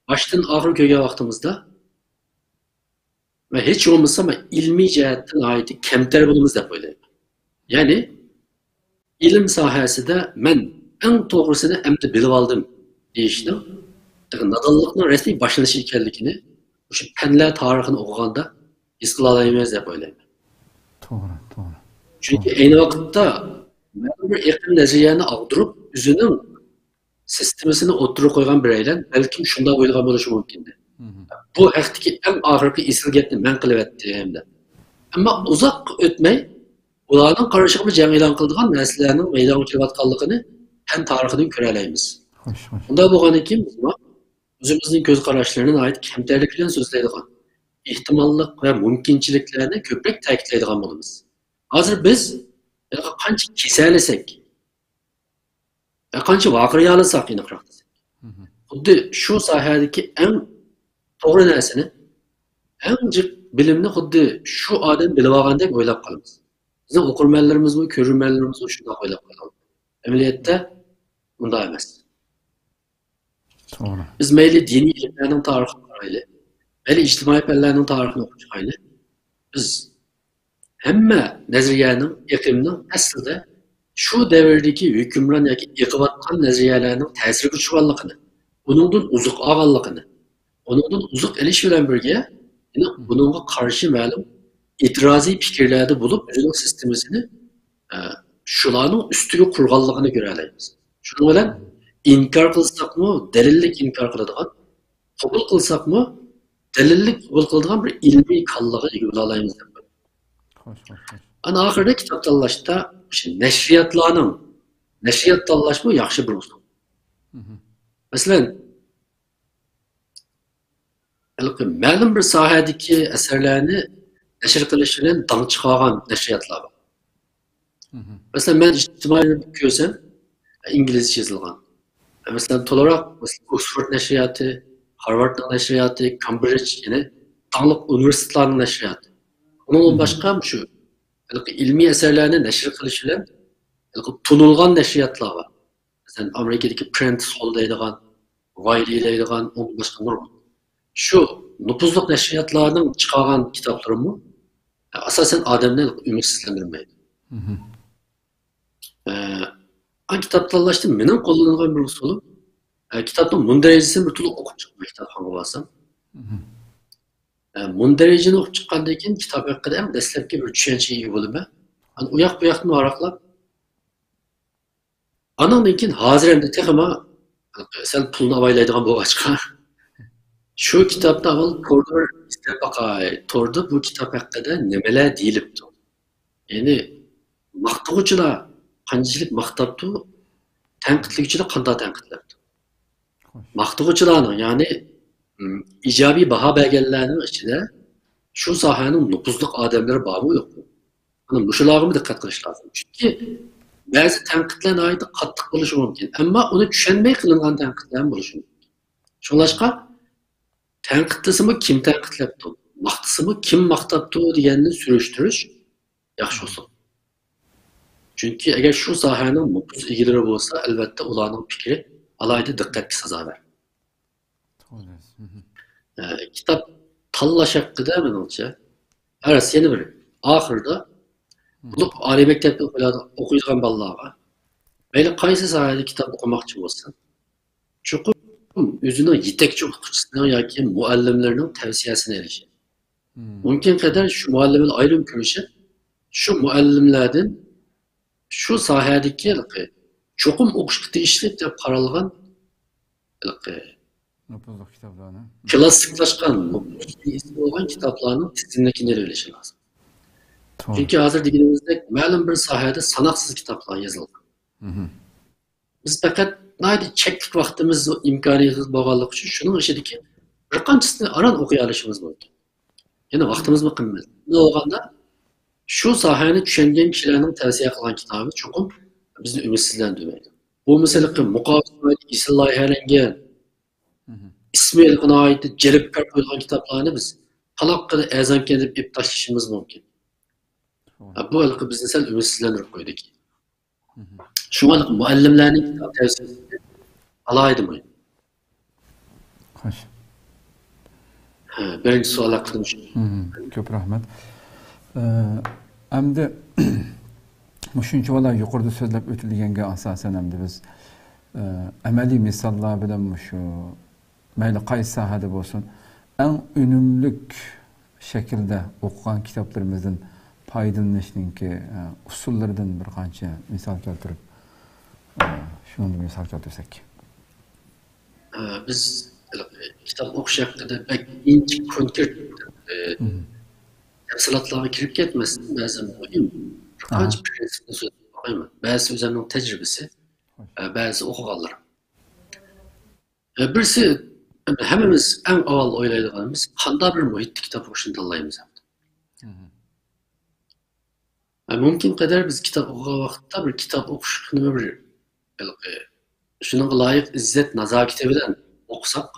باشتىن ئاخىر كۆرگەن ۋاقتىمىزدا، ۋە ھېچ بولمىسا، مەن ئىلمىي جەھەتتىن ناھايىتى كەمتەر بولىمىز دەپ ئويلايمەن. يەنى، ئىلىم ساھەسىدە مەن ئەڭ توغرىسىنى ئەمدى بىلىۋالدىم دېيىشنىڭ نادانلىقنىڭ رەسمىي باشلىنىشى ئىكەنلىكىنى مۇشۇ پەنلەر تارىخىنى ئوقۇغاندا ھېس قىلالايمىز دەپ ئويلايمەن. توغرا، توغرا. چۈنكى ئەينى ۋاقىتتا مەلۇم بىر ئېقىم نەزەرىيەنى ئاغدۇرۇپ، ئۆزىنىڭ سىستېمىسىنى ئوتتۇرىغا قويغان بىرەيلەن بەلكىم شۇنداق ئويلىغان بولۇشى مۇمكىن. بۇ ھەقتىكى ئەڭ ئاخىرقى ئېسىل گەپنى مەن قىلىۋەتتىم دەپ. ئەمما ئۇزاق ئۆتمەي، ئۇلارنىڭ قارىشىغىمۇ جەڭ ئېلان قىلىدىغان مەسىلىلەرنىڭ مەيدانغا كېلىۋاتقانلىقىنى پەن تارىخىدىن كۆرەلەيمىز. خوش، خوش. ئۇنداق بولغاندىن كېيىن بىزمۇ ئۆزىمىزنىڭ كۆز قاراشلىرىنى ناھايىتى كەمتەرلىك بىلەن سۆزلەيدىغان، ئېھتىماللىق ۋە مۇمكىنچىلىكلەرنى كۆپرەك تەكىتلەيدىغان بولىمىز. ھازىر بىز قانچە كېسەللىسەك، قانچە ۋارقىرىيالىساق، ئېنىقراق دېسەك، خۇددى شۇ ساھەدىكى ئەڭ توغرا نەرسىنى، ئەڭ جىق بىلىمنى خۇددى شۇ ئادەم بىلىۋالغاندەك ئويلاپ قالىمىز. بىزنىڭ ئوقۇرمەنلىرىمىزمۇ، كۆرۈرمەنلىرىمىزمۇ شۇنداق ئويلاپ قالىدۇ. ئەمەلىيەتتە ئۇنداق ئەمەس. توغرا. بىز مەيلى دىنىي ئىلىملەرنىڭ تارىخىنى قارايلى، مەيلى ئىجتىمائىي پەنلەرنىڭ تارىخىنى ئوقۇپ چىقايلى، بىز ھەممە نەزەرىيەنىڭ، ئېقىمنىڭ ئەسلىدە شۇ دەۋردىكى ھۆكۈمران ياكى ئېقىۋاتقان نەزەرىيەلەرنىڭ تەسىرىگە ئۇچرىغانلىقىنى، ئۇنىڭدىن ئوزۇق ئالغانلىقىنى، ئۇنىڭدىن ئوزۇق ئېلىش بىلەن بىرگە، يەنە بۇنىڭغا قارشى مەلۇم ئېتىرازىي پىكىرلەردە بولۇپ، ئۆزىنىڭ سىستېمىسىنى، ئە، شۇلارنىڭ ئۈستىگە قۇرغانلىقىنى كۆرەلەيمىز. شۇنىڭ بىلەن ئىنكار قىلساقمۇ، دەلىللىك ئىنكار قىلىدىغان، قوبۇل قىلساقمۇ، دەلىللىك قوبۇل قىلىدىغان بىر ئىلمىي كاللىغا ئىگە بولالايمىز دەپ قويدۇم. خوش، خوش، خوش. ئەنە ئاخىرىدا كىتاب تاللاشتا مۇشۇ نەشرىياتلارنىڭ، نەشرىيات تاللاشمۇ ياخشى بىر ئۇسۇل. مەسىلەن، ھېلىقى مەلۇم بىر ساھەدىكى ئەسەرلەرنى نەشر قىلىش بىلەن داڭ چىقارغان نەشرىياتلار بار. مەسىلەن، مەن ئىجتىمائىي كۆرسەم، ئىنگلىزچە يېزىلغان. مەسىلەن، تولىراق، مەسىلەن، ئوكسفورد نەشرىياتى، خارۋاردنىڭ نەشرىياتى، كامبرىج، يەنى داڭلىق ئۇنىۋېرسىتېتلارنىڭ نەشرىياتى. ئۇنىڭدىن باشقا مۇشۇ ھېلىقى ئىلمىي ئەسەرلەرنى نەشر قىلىش بىلەن ھېلىقى تونۇلغان نەشرىياتلار بار. مەسىلەن، ئامېرىكىدىكى پرېنتىس ھول دەيدىغان، ۋايلى دەيدىغان، ئۇندىن باشقا نۇرغۇن. شۇ نوپۇزلۇق نەشرىياتلارنىڭ چىقارغان كىتابلىرىمۇ، ئاساسەن، ئادەمنى ئۈمىدسىزلەندۈرمەيدۇ. ئە، ئا، كىتاب تاللاشتا مېنىڭ قوللىنىدىغان بىر ئۇسۇلۇم، ئە، كىتابنىڭ مۇندەرىجىسىنى بىر تولا ئوقۇپ چىقماي كىتابخانىغا بارسام. ئە، مۇندەرىجىنى ئوقۇپ چىققاندىن كېيىن كىتاب ھەققىدە ئەڭ دەسلەپكى بىر چۈشەنچىگە ئىگە بولىمەن. ئاندىن ئۇياق بۇياقتىن ۋاراقلاپ، ئانىڭدىن كېيىن ھازىر ئەمدى تېخىمۇ سەل پۇلنى ئاۋايلايدىغان بولغاچقا، شۇ كىتابنى ئاۋۋال توردا بىر ئىزدەپ باقاي. توردا بۇ كىتاب ھەققىدە نېمىلەر دېيىلىپتۇ؟ يەنى ماختىغۇچىلار قانچىلىك ماختاپتۇ، تەنقىدلىگۈچىلەر قانداق تەنقىدلەپتۇ؟ خوش. ماختىغۇچىلارنىڭ، يەنى، ئىم، ئىجابىي باھا بەرگەنلەرنىڭ ئىچىدە شۇ ساھەنىڭ نوپۇزلۇق ئادەملىرى بارمۇ يوقمۇ؟ مانا مۇشۇلارغىمۇ دىققەت قىلىش لازىم. چۈنكى بەزى تەنقىدلەر ناھايىتى قاتتىق بولۇشى مۇمكىن، ئەمما ئۇنى چۈشەنمەي قىلىنغان تەنقىدلەرمۇ بولۇشى مۇمكىن. شۇڭلاشقا تەنقىد دېسىمۇ كىم تەنقىدلەپتۇ، ماختىسىمۇ كىم ماختاپتۇ دېگەننى سۈرۈشتۈرۈش ياخشى ئۇسۇل. چۈنكى ئەگەر شۇ ساھەنىڭ نوپۇز ئىگىلىرى بولسا، ئەلۋەتتە ئۇلارنىڭ پىكرى ئالاھىدە دىققەتكە سازاۋەر. توغرا دەيسىز. ئە، كىتاب تاللاش ھەققىدە مېنىڭچە، ھە، راست، يەنە بىر، ئاخىرىدا بولۇپ ئالىي مەكتەپتە ئوقۇيدىغان بالىلارغا مەيلى قايسى ساھەدە كىتاب ئوقۇماقچى بولسا، چوقۇم ئۆزىنىڭ يېتەكچى ئوقۇتقۇچىسىنىڭ ياكى مۇئەللىملىرىنىڭ تەۋسىيەسىنى ئېلىشى. مۇمكىن قەدەر شۇ مۇئەللىم بىلەن ئايرىم كۆرۈشۈپ، شۇ مۇئەللىملەردىن شۇ ساھەدىكى چوقۇم ئوقۇشقا تېگىشلىك دەپ قارالغان ھېلىقى نوپۇزلۇق كىتابلارنى. كلاسسىكلاشقان، نوپۇزلۇق بولغان كىتابلارنىڭ تىزىملىكىنى ئېلىۋېلىشى لازىم. توغرا. چۈنكى ھازىر دېگىنىمىزدەك مەلۇم بىر ساھەدە ساناقسىز كىتابلار يېزىلغان. بىز پەقەت ناھايىتى چەكلىك ۋاقتىمىز، ئىمكانىيىتىمىز بولغانلىقى ئۈچۈن شۇنىڭ ئىچىدىكى بىر قانچىسىنى ئاران ئوقۇيالىشىمىز مۇمكىن. يەنە ۋاقتىمىزمۇ قىممەت. شۇنداق بولغاندا شۇ ساھەنى چۈشەنگەن كىشىلەرنىڭ تەۋسىيە قىلغان كىتابى چوقۇم بىزنى ئۈمىدسىزلەندۈرمەيدۇ. بۇ مەسىلىدىكى مۇقاۋىسى ئېسىل لايىھەلەنگەن، ئىسمى ناھايىتى جەلپكار قويۇلغان كىتابلارنى بىز پالاققىدە ئەرزانكەن دەپ ئېلىپ تاشلىشىمىز مۇمكىن. بۇ ھېلىقى بىزنى سەل ئۈمىدسىزلەندۈرۈپ قويدى. شۇڭا مۇئەللىملەرنىڭ كىتاب تەۋسىيەسى ئالاھىدە مۇھىم. خوش. ھە، بىرىنچى سوئال ھەققىدە مۇشۇ. كۆپ رەھمەت. ئە، ئەمدى مۇشۇنچىۋالا يۇقىرىدا سۆزلەپ ئۆتۈلگەنگە ئاساسەن ئەمدى بىز، ئە، ئەمەلىي مىساللار بىلەن مۇشۇ مەيلى قايسى ساھەدە بولسۇن، ئەڭ ئۈنۈملۈك شەكىلدە ئوقۇغان كىتابلىرىمىزدىن پايدىلىنىشنىڭكى، ئە، ئۇسۇللىرىدىن بىر قانچە مىسال كەلتۈرۈپ، ئە، شۇنىڭدىن مىسال كەلتۈرسەك. ئە، بىز كىتاب ئوقۇش ھەققىدە بەك ئىنچىكە كونكرېت، ئە، تەپسىلاتلارغا كىرىپ كەتمەستىن، بەزى مۇھىم بىر قانچە پرىنسىپنى سۆزلەپ باقايمەن. بەزىسى ئۆزۈمنىڭ تەجرىبىسى، ئە، بەزىسى ئوقۇغانلىرىم. ئە، بىرسى، ھەممىمىز ئەڭ ئاۋۋال ئويلايدىغىنىمىز، قانداق بىر مۇھىتتا كىتاب ئوقۇشنى تاللايمىز ھەم. ئە، مۇمكىن قەدەر بىز كىتاب ئوقۇغان ۋاقىتتا بىر كىتاب ئوقۇشنى بىر، ھېلىقى، شۇنىڭغا لايىق ئىززەت نازاكىتى بىلەن ئوقۇساق،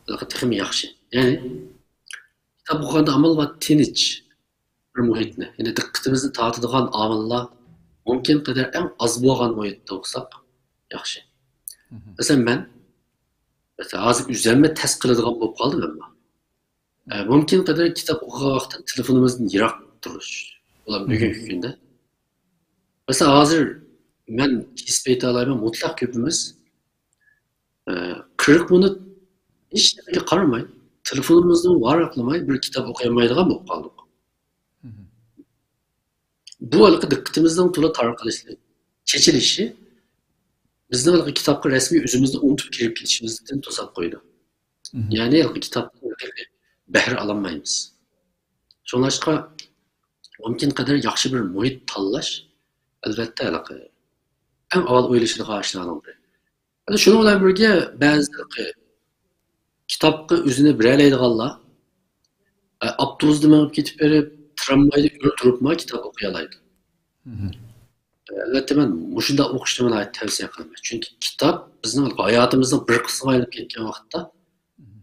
ھېلىقى تېخىمۇ ياخشى. يەنى، كىتاب ئوقۇغاندا ئامال بار تىنچ بىر مۇھىتنى، يەنى دىققىتىمىزنى تارتىدىغان ئامىللار مۇمكىن قەدەر ئەڭ ئاز بولغان مۇھىتتا ئوقۇساق ياخشى. مەسىلەن، مەن، مەسىلەن، ھازىر ئۆزۈمنى تەس قىلىدىغان بولۇپ قالدىم ئەمما. ئە، مۇمكىن قەدەر كىتاب ئوقۇغان ۋاقىتتا تېلېفونىمىزدىن يىراق تۇرۇش. ئۇلار بۈگۈنكى كۈندە. مەسىلەن، ھازىر مەن ھېس ئېيتالايمەن، مۇتلەق كۆپىمىز، ئە، قىرىق مىنۇت ھېچ نېمىگە قارىماي، تېلېفونىمىزنى ۋاراقلىماي بىر كىتاب ئوقۇيالمايدىغان بولۇپ قالدۇق. بۇ ھېلىقى دىققىتىمىزنىڭ تولا تارقىلىشى، چېچىلىشى بىزنىڭ ھېلىقى كىتابقا رەسمىي ئۆزىمىزنى ئۇنتۇپ كىرىپ كېتىشىمىزدىن توساپ قويىدۇ. يەنى ھېلىقى كىتابتىن ھەقىقىي بەھرە ئالالمايمىز. شۇڭلاشقا مۇمكىن قەدەر ياخشى بىر مۇھىت تاللاش، ئەلۋەتتە، ھېلىقى ئەڭ ئاۋۋال ئويلىشىدىغان ئىشلارنىڭ بىرى. ھەدە شۇنىڭ بىلەن بىرگە بەزىلىرى كىتابقا ئۆزىنى بېرەلەيدىغانلار، ئە، ئاپتوبۇستا مېڭىپ كېتىپ بېرىپ، تىرامۋايدا ئۆلتۈرۈپمۇ كىتاب ئوقۇيالايدۇ. ئە، ئەلۋەتتە، مەن مۇشۇنداق ئوقۇشنى ناھايىتى تەۋسىيە قىلىمەن. چۈنكى كىتاب بىزنىڭ ھاياتىمىزنىڭ بىر قىسمىغا ئايلىنىپ كەتكەن ۋاقىتتا،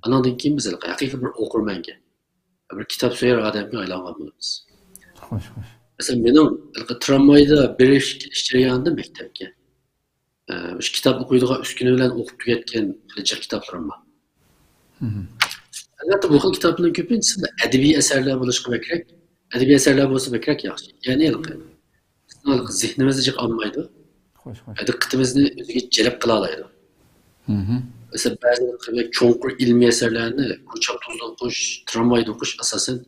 ئانىڭدىن كېيىن بىز ھېلىقى ھەقىقىي بىر ئوقۇرمەنگە، بىر كىتاب سۆيەر ئادەمگە ئايلانغان بولىمىز. خوش، خوش. مەسىلەن، مېنىڭ ھېلىقى تىرامۋايدا بېرىش كېلىش جەريانىدا مەكتەپكە، ئە، شۇ كىتاب ئوقۇيدىغان ئۈسكۈنە بىلەن ئوقۇپ تۈگەتكەن خېلى جىق كىتابلىرىم بار. ئەلۋەتتە، بۇ خىل كىتابلارنىڭ كۆپىنچىسى ئەدەبىي ئەسەرلەر بولۇشقا بەكرەك، ئەدەبىي ئەسەرلەر بولسا بەكرەك ياخشى. يەنى ھېلىقى بىزنىڭ ھېلىقى زېھنىمىزنى جىق ئالمايدۇ. خوش، خوش. دىققىتىمىزنى ئۆزىگە جەلپ قىلالايدۇ. مەسىلەن، بەزى بىر چوڭقۇر ئىلمىي ئەسەرلەرنى كوچا ئاپتوبۇستا ئوقۇش، تىرامۋايدا ئوقۇش ئاساسەن،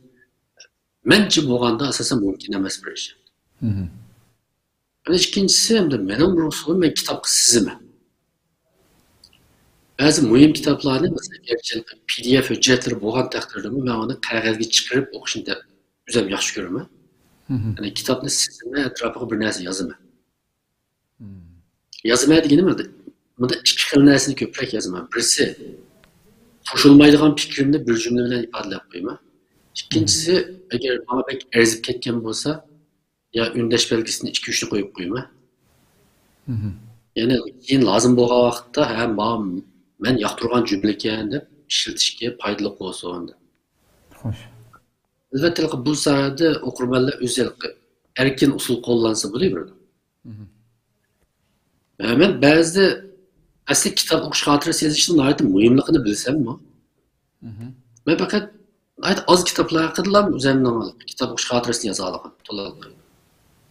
مەنچە بولغاندا ئاساسەن مۇمكىن ئەمەس بىر ئىش. يەنە ئىككىنچىسى، ئەمدى مېنىڭ بىر ئۇسۇلۇم، مەن كىتابقا سىزىمەن. بەزى مۇھىم كىتابلارنى، مەسىلەن، گەرچە پى دى ئېف ھۆججەتلىرى بولغان تەقدىردىمۇ، مەن ئۇنى قەغەزگە چىقىرىپ ئوقۇشنى دەپ ئۆزۈم ياخشى كۆرىمەن. يەنى كىتابنى سىزىمەن، ئەتراپىغا بىر نەرسە يازىمەن. يازىمەن دېگىنىم، مۇندا ئىككى خىل نەرسىنى كۆپرەك يازىمەن. بىرسى، قوشۇلمايدىغان پىكرىمنى بىر جۈملە بىلەن ئىپادىلەپ قويىمەن. ئىككىنچىسى، ئەگەر ماڭا بەك ئەرزىپ كەتكەن بولسا، يا ئۈندەش بەلگىسىنى ئىككى-ئۈچنى قويۇپ قويىمەن. يەنى كېيىن لازىم بولغان ۋاقىتتا، ھە، ماڭا، مەن ياقتۇرغان جۈملىكەن دەپ ئىشلىتىشكە پايدىلىق بولسۇن دەپ. خوش. ئەلۋەتتە، بۇ ساھەدە ئوقۇرمەنلەر ئۆزى ئەركىن ئۇسۇل قوللانسا بولۇۋېرىدۇ. مەن بەزىدە ئەسلى كىتاب ئوقۇش خاتىرىسى يېزىشنىڭ ناھايىتى مۇھىملىقىنى بىلسەممۇ، مەن پەقەت ناھايىتى ئاز كىتابلار ھەققىدىلا ئۆزۈمنىڭ كىتاب ئوقۇش خاتىرىسىنى يازالىغان، تولا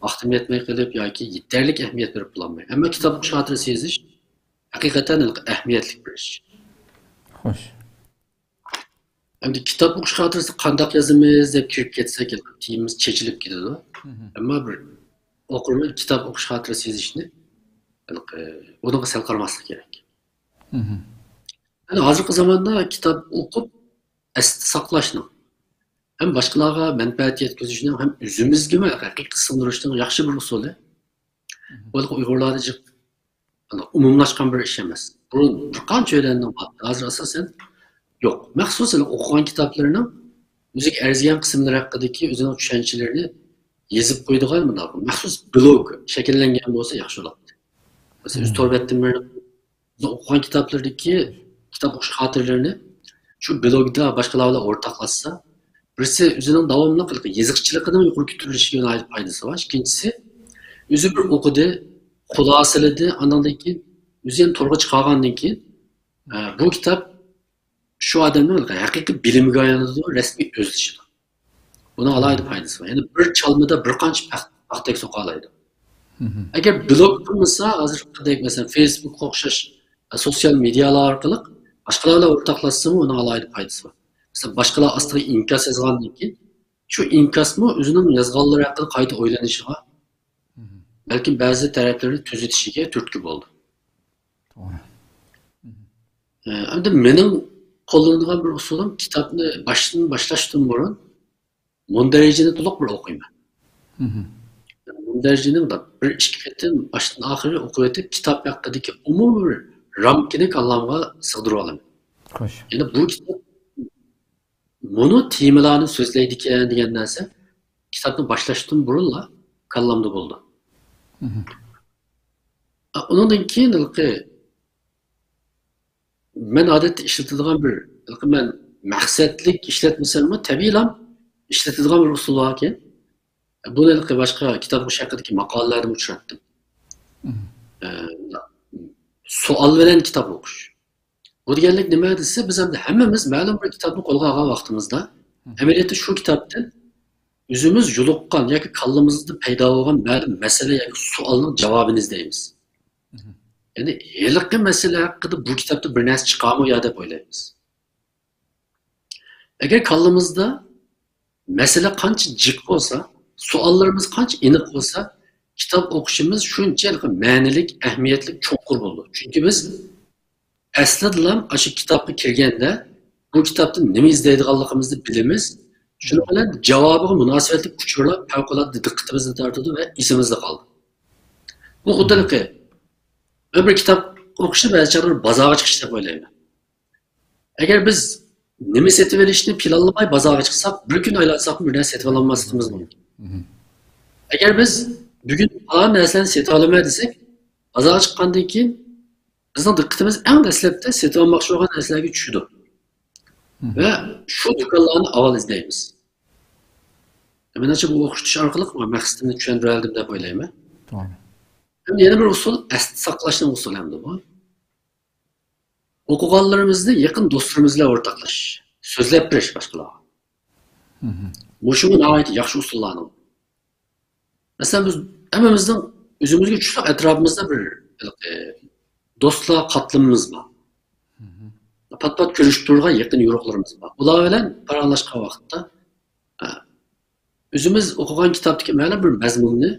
ۋاقتىم يەتمەي قېلىپ ياكى يېتەرلىك ئەھمىيەت بېرىپ بولالماي. ئەمما كىتاب ئوقۇش خاتىرىسى يېزىش ھەقىقەتەن ئەھمىيەتلىك بىر ئىش. خوش. ئەمدى كىتاب ئوقۇش خاتىرىسىنى قانداق يازىمىز دەپ كىرىپ كەتسەك، تېمىمىز چېچىلىپ كېتىدۇ. ئەمما بىر ئوقۇرمەن كىتاب ئوقۇش خاتىرىسى يېزىشنى، ئۇنىڭغا سەل قارىماسلىق كېرەك. يەنى ھازىرقى زاماندا كىتاب ئوقۇپ ئەستە ساقلاشنىڭ، ھەم باشقىلارغا مەنپەئەت يەتكۈزۈشنىڭ، ھەم ئۆزىمىزگىمۇ ھەقىقىي سىڭدۈرۈشنىڭ ياخشى بىر ئۇسۇلى. بۇ ئۇيغۇرلاردا جىق ئۇنى ئومۇملاشقان بىر ئىش ئەمەس. بۇرۇن بىر قانچە ئۆيلەرنىڭ بار، ھازىر ئاساسەن يوق. مەخسۇس ئوقۇغان كىتابلىرىنىڭ ئۆزىگە ئەرزىگەن قىسىملىرى ھەققىدىكى ئۆزىنىڭ چۈشەنچىلىرىنى يېزىپ قويىدىغان مۇنداق مەخسۇس بلوگ شەكىللەنگەن بولسا ياخشى بولاتتى. مەسىلەن، ئۆز تور بەتتىن بىر ئوقۇغان كىتابلىرىدىكى كىتاب ئوقۇش خاتىرىلىرىنى شۇ بلوگدا باشقىلار بىلەن ئورتاقلاشسا، بىرسى ئۆزىنىڭ داۋاملىق يېزىقچىلىقىنىڭ يۇقىرى كۆتۈرۈلۈشىگە ناھايىتى پايدىسى بار. ئىككىنچىسى، ئۆزى بىر ئوقۇدى، خۇلاسىلىدى، ئاندىن كېيىن ئۆزى يەنە تورغا چىقارغاندىن كېيىن، ئە، بۇ كىتاب شۇ ئادەمنىڭ ھەقىقىي بىلىمىگە ئايلىنىدۇ، رەسمىي ئۆزلىشىدۇ. بۇنىڭ ئالاھىدە پايدىسى بار. يەنى بىر چالمىدا بىر قانچە پاخ-، پاختەك سوقالايدۇ. ئەگەر بلوگ قىلمىسا، ھازىرقىدەك، مەسىلەن، فېيسبۇكقا ئوخشاش، ئە، سوتسىيال مېدىيالار ئارقىلىق باشقىلار بىلەن ئورتاقلاشسىمۇ، ئۇنىڭ ئالاھىدە پايدىسى بار. مەسىلەن، باشقىلار ئاستىغا ئىنكاس يازغاندىن كېيىن، شۇ ئىنكاسمۇ ئۆزىنىڭ يازغانلىرى ھەققىدە قايتا ئويلىنىشىغا، بەلكىم بەزى تەرەپلىرىنى تۈزىتىشىگە تۈرتكە بولىدۇ. توغرا. ئە، ئەمدى مېنىڭ قوللىنىدىغان بىر ئۇسۇلۇم، كىتابنى باشتىن، باشلاشتىن بۇرۇن مۇندەرىجىنى تولۇق بىر ئوقۇيمەن. مۇندەرىجىنى بىر ئىككى قېتىم باشتىن ئاخىرى ئوقۇۋېتىپ، كىتاب ھەققىدىكى ئومۇمىي بىر رامكىنى كاللامغا سىغدۇرۇۋالىمەن. خوش. يەنى بۇ كىتاب مۇنۇ تېمىلارنى سۆزلەيدىكەن دېگەن نەرسە كىتابنى باشلاشتىن بۇرۇنلا كاللامدا بولىدۇ. ئۇنىڭدىن كېيىن ھېلىقى مەن ئادەتتە ئىشلىتىدىغان بىر، ھېلىقى مەن مەقسەتلىك ئىشلەتمىسەممۇ، تەبىئىيلا ئىشلىتىدىغان بىر ئۇسۇل باركەن. بۇنى ھېلىقى باشقا كىتاب ئوقۇش ھەققىدىكى ماقالىلەردىمۇ ئۇچراتتىم. ئە، سوئال بىلەن كىتاب ئوقۇش. بۇ دېگەنلىك نېمە دېسە، بىز ئەمدى ھەممىمىز مەلۇم بىر كىتابنى قولغا ئالغان ۋاقتىمىزدا، ئەمەلىيەتتە شۇ كىتابتىن ئۆزىمىز يولۇققان ياكى كاللىمىزدا پەيدا بولغان مەلۇم مەسىلە ياكى سوئالنىڭ جاۋابىنى ئىزدەيمىز. يەنى ھېلىقى مەسىلە ھەققىدە بۇ كىتابتا بىر نەرسە چىقارمۇ يا دەپ ئويلايمىز. ئەگەر كاللىمىزدا مەسىلە قانچە جىق بولسا، سوئاللىرىمىز قانچە ئېنىق بولسا، كىتاب ئوقۇشىمىز شۇنچە ھېلىقى مەنىلىك، ئەھمىيەتلىك، چوڭقۇر بولىدۇ. چۈنكى بىز ئەسلىدىلا ئاشۇ كىتابقا كىرگەندە، بۇ كىتابتىن نېمە ئىزدەيدىغانلىقىمىزنى بىلىمىز. شۇنىڭ بىلەن جاۋابىغا مۇناسىۋەتلىك ئۇچۇرلار پەۋقۇلئاددە دىققىتىمىزنى تارتىدۇ ۋە ئېسىمىزدە قالىدۇ. بۇ خۇددى ھېلىقى، مەن بىر كىتاب ئوقۇشنى بەزى چاغلار بازارغا چىقىش دەپ ئويلايمەن. ئەگەر بىز نېمە سېتىۋېلىشنى پىلانلىماي بازارغا چىقساق، بىر كۈن ئايلانساقمۇ بىر نەرسە سېتىۋالالماسلىقىمىز مۇمكىن. ئەگەر بىز بۈگۈن پالان نەرسىلەرنى سېتىۋالىمەن دېسەك، بازارغا چىققاندىن كېيىن بىزنىڭ دىققىتىمىز ئەڭ دەسلەپتە سېتىۋالماقچى بولغان نەرسىلەرگە چۈشىدۇ. ۋە شۇ دۇكانلارنى ئاۋۋال ئىزدەيمىز. مېنىڭچە بۇ ئوخشىتىش ئارقىلىق مەقسىتىمنى چۈشەندۈرەلىدىم دەپ ئويلايمەن. توغرا. ھەم يەنە بىر ئۇسۇل ئەستە ساقلاشنىڭ ئۇسۇلى ئەمدى بۇ. ئوقۇغانلىرىمىزنى يېقىن دوستلىرىمىز بىلەن ئورتاقلىشىش، سۆزلەپ بېرىش باشقىلارغا. مۇشۇمۇ ناھايىتى ياخشى ئۇسۇللارنىڭ. مەسىلەن، بىز ھەممىمىزنىڭ ئۆزىمىزگە چۈشلۈك ئەتراپىمىزدا بىر ھېلىقى دوستلار قاتلىمىمىز بار. پات-پات كۆرۈشۈپ تۇرىدىغان يېقىن يورۇقلىرىمىز بار. ئۇلار بىلەن پاراڭلاشقان ۋاقىتتا، ئە، ئۆزىمىز ئوقۇغان كىتابتىكى مەلۇم بىر مەزمۇننى،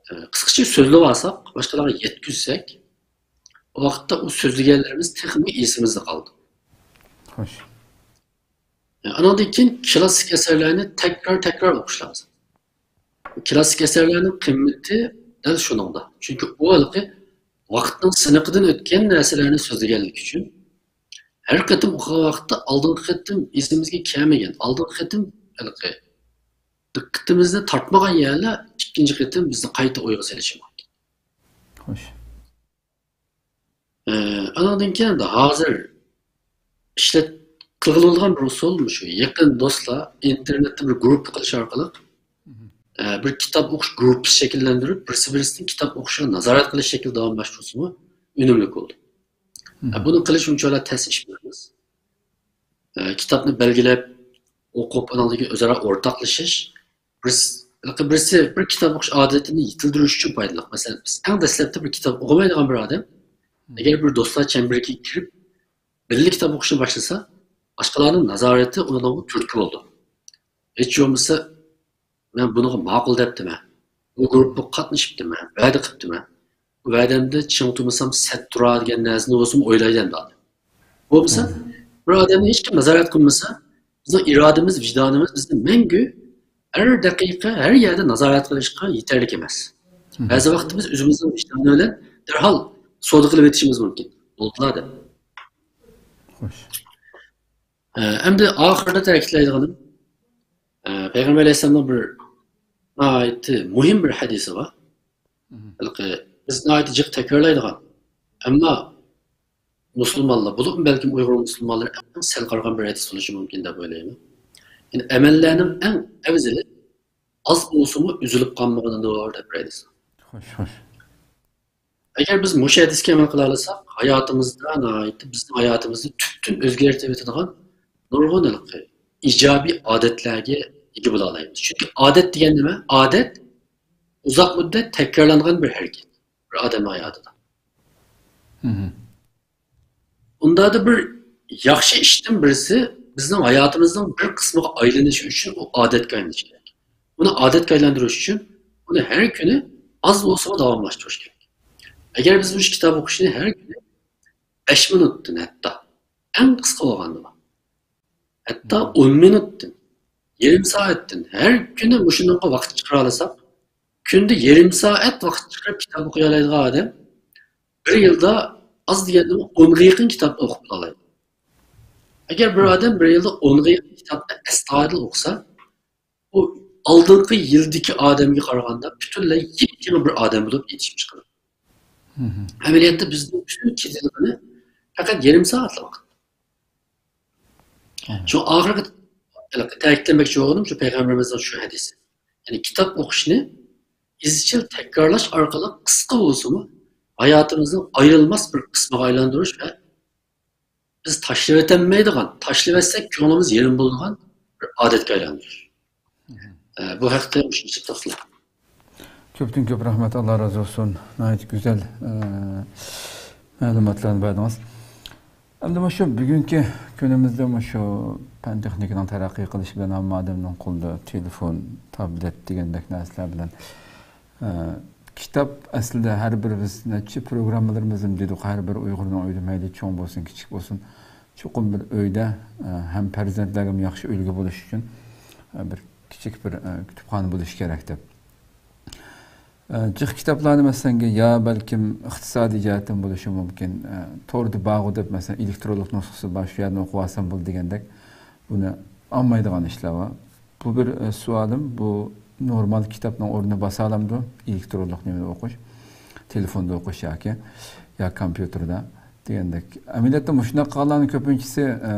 ئە، قىسقىچە سۆزلەپ ئالساق، باشقىلارغا يەتكۈزسەك، ئۇ ۋاقىتتا ئۇ سۆزلىگەنلىرىمىز تېخىمۇ ئېسىمىزدە قالىدۇ. خوش. ئانىڭدىن كېيىن كلاسسىك ئەسەرلەرنى تەكرار-تەكرار ئوقۇش لازىم. كلاسسىك ئەسەرلەرنىڭ قىممىتى دەل شۇنىڭدا. چۈنكى ئۇ ھېلىقى ۋاقىتنىڭ سىنىقىدىن ئۆتكەن نەرسىلەرنى سۆزلىگەنلىكى ئۈچۈن، ھەر قېتىم ئوقۇغان ۋاقىتتا ئالدىنقى قېتىم ئېسىمىزگە كەلمىگەن، ئالدىنقى قېتىم ھېلىقى دىققىتىمىزنى تارتمىغان يەرلەر ئىككىنچى قېتىم بىزنى قايتا ئويغا سېلىشى مۇمكىن. خوش. ئە، ئانىڭدىن كېيىن ھازىر ئىشلەت-، قىلغىلى بولىدىغان بىر ئۇسۇل مۇشۇ. يېقىن دوستلار ئىنتېرنېتتا بىر گۇرۇپپا قىلىش ئارقىلىق، ئە، بىر كىتاب ئوقۇش گۇرۇپپىسى شەكىللەندۈرۈپ، بىرسى بىرسىنىڭ كىتاب ئوقۇشىغا نازارەت قىلىش شەكلىدە داۋاملاشتۇرسىمۇ ئۈنۈملۈك بولىدۇ. ئە، بۇنى قىلىش ئۇنچىۋالا تەس ئىش ئەمەس. ئە، كىتابنى بەلگىلەپ، ئوقۇپ، ئۇنىڭدىن كېيىن ئۆزئارا ئورتاقلىشىش، بىرسى، بىرسى بىر كىتاب ئوقۇش ئادىتىنى يېتىلدۈرۈش ئۈچۈن پايدىلىق. مەسىلەن، بىز ئەڭ دەسلەپتە بىر كىتاب ئوقۇمايدىغان بىر ئادەم، ئەگەر بىر دوستلار چەمبىرىكىگە كىرىپ، بىللە كىتاب ئوقۇشنى باشلىسا، باشقىلارنىڭ نازارىتى ئۇنىڭغا تۈرتكە بولىدۇ. ھېچ بولمىسا، مەن بۇنىڭغا ماقۇل دەپتىمەن. بۇ گۇرۇپپىغا قاتنىشىپتىمەن، ۋەدە قىپتىمەن. بۇ ۋەدەمدە چىڭ تۇرمىسام سەت تۇرار دېگەن نەرسىنى بولسىمۇ ئويلايدۇ ئەمدى ئادەم. بولمىسا، بىر ئادەمنى ھېچكىم نازارەت قىلمىسا، بىزنىڭ ئىرادىمىز، ۋىجدانىمىز بىزنى مەڭگۈ ھەر دەقىقە، ھەر يەردە نازارەت قىلىشقا يېتەرلىك ئەمەس. بەزى ۋاقىتتا بىز ئۆزىمىزنىڭ ۋىجدانى بىلەن دەرھال سودا قىلىۋېتىشىمىز مۇمكىن. بولدىلا دەپ. خوش. ئە، ئەمدى ئاخىرىدا تەكىتلەيدىغىنىم، ئە، پەيغەمبەر ئەلەيھىسسالامنىڭ بىر ناھايىتى مۇھىم بىر ھەدىسى بار. ھېلىقى بىز ناھايىتى جىق تەكرارلايدىغان، ئەمما مۇسۇلمانلار، بولۇپمۇ بەلكىم ئۇيغۇر مۇسۇلمانلىرى ئەڭ سەل قارىغان بىر ھەدىس بولۇشى مۇمكىن دەپ ئويلايمەن. يەنى ئەمەللەرنىڭ ئەڭ ئەۋزىلى ئاز بولسىمۇ ئۈزۈلۈپ قالمىغىنىدۇر دەپ بىر ھەدىس. خوش، خوش. ئەگەر بىز مۇشۇ ھەدىسكە ئەمەل قىلالىساق، ھاياتىمىزدا ناھايىتى بىزنىڭ ھاياتىمىزنى تۈپتىن ئۆزگەرتىۋېتىدىغان نۇرغۇن ھېلىقى ئىجابىي ئادەتلەرگە ئىگە بولالايمىز. چۈنكى ئادەت دېگەن نېمە؟ ئادەت ئۇزاق مۇددەت تەكرارلانغان بىر ھەرىكەت بىر ئادەم ھاياتىدا. مهم. ئۇندادا بىر ياخشى ئىشتىن بىرسى بىزنىڭ ھاياتىمىزنىڭ بىر قىسمىغا ئايلىنىشى ئۈچۈن ئۇ ئادەتكە ئايلىنىشى كېرەك. ئۇنى ئادەتكە ئايلاندۇرۇش ئۈچۈن ئۇنى ھەر كۈنى ئاز بولسىمۇ داۋاملاشتۇرۇش كېرەك. ئەگەر بىز مۇشۇ كىتاب ئوقۇشنى ھەر كۈنى بەش مىنۇتتىن ھەتتا ئەڭ قىسقا بولغاندىمۇ، ھەتتا ئون مىنۇتتىن، يېرىم سائەتتىن ھەر كۈنى مۇشۇنىڭغا ۋاقىت چىقىرالىساق، كۈندە يېرىم سائەت ۋاقىت چىقىرىپ كىتاب ئوقۇيالايدىغان ئادەم بىر يىلدا ئاز دېگەندىمۇ ئونغا يېقىن كىتابنى ئوقۇپ بولالايدۇ. ئەگەر بىر ئادەم بىر يىلدا ئونغا يېقىن كىتابنى ئەستايىدىل ئوقۇسا، ئۇ ئالدىنقى يىلدىكى ئادەمگە قارىغاندا پۈتۈنلەي يېپيېڭى بىر ئادەم بولۇپ يېتىشىپ چىقىدۇ. مهم. ئەمەلىيەتتە بىزنىڭ پۈتۈن كېتىدىغىنى پەقەت يېرىم سائەتلا ۋاقىت. مهم. شۇ ئاخىرقى تەكىتلىمەكچى بولغىنىم شۇ پەيغەمبىرىمىزنىڭ شۇ ھەدىسى. يەنى كىتاب ئوقۇشنى ئىزچىل تەكرارلاش ئارقىلىق قىسقا بولسىمۇ ھاياتىمىزنىڭ ئايرىلماس بىر قىسمىغا ئايلاندۇرۇش ۋە بىز تاشلىۋېتەلمەيدىغان، تاشلىۋەتسەك كۆڭلىمىز يېرىم بولىدىغان بىر ئادەتكە ئايلاندۇرۇش. ئە، بۇ ھەقتە مۇشۇنچە توختىلىپ. كۆپتىن كۆپ رەھمەت، ئاللا رازى بولسۇن. ناھايىتى گۈزەل، ئە، مەلۇماتلارنى بەردىڭىز. ئەمدى مۇشۇ بۈگۈنكى كۈنىمىزدە مۇشۇ پەن تېخنىكىنىڭ تەرەققىي قىلىشى بىلەن ھەممە ئادەمنىڭ قولىدا تېلېفون، تابلېت دېگەندەك نەرسىلەر بىلەن ئە، كىتاب ئەسلىدە ھەر بىرىمىز نەچچە پروگراممىلىرىمىزنى دېدۇق، ھەر بىر ئۇيغۇرنىڭ ئۆيىدە مەيلى چوڭ بولسۇن، كىچىك بولسۇن، چوقۇم بىر ئۆيدە، ئە، ھەم پەرزەنتلەرگىمۇ ياخشى ئۈلگە بولۇش ئۈچۈن، ئە، بىر كىچىك بىر، ئە، كۇتۇپخانا بولۇشى كېرەك دەپ. ئە، جىق كىتابلارنى مەسىلەن، يا بەلكىم ئىقتىسادىي جەھەتتىن بولۇشى مۇمكىن، ئە، توردا بارغۇ دەپ، مەسىلەن، ئېلېكترونلۇق نۇسخىسى بار، شۇ يەردىن ئوقۇۋالسام بولدى دېگەندەك. بۇنى ئالمايدىغان ئىشلار بار. بۇ بىر، ئە، سوئالىم، بۇ نورمال كىتابنىڭ ئورنىنى باسالامدۇ؟ ئېلېكترونلۇق نېمىدە ئوقۇش، تېلېفوندا ئوقۇش ياكى، يا كومپيۇتېردا دېگەندەك. ئەمەلىيەتتە مۇشۇنداق قىلغانلارنىڭ كۆپىنچىسى، ئە،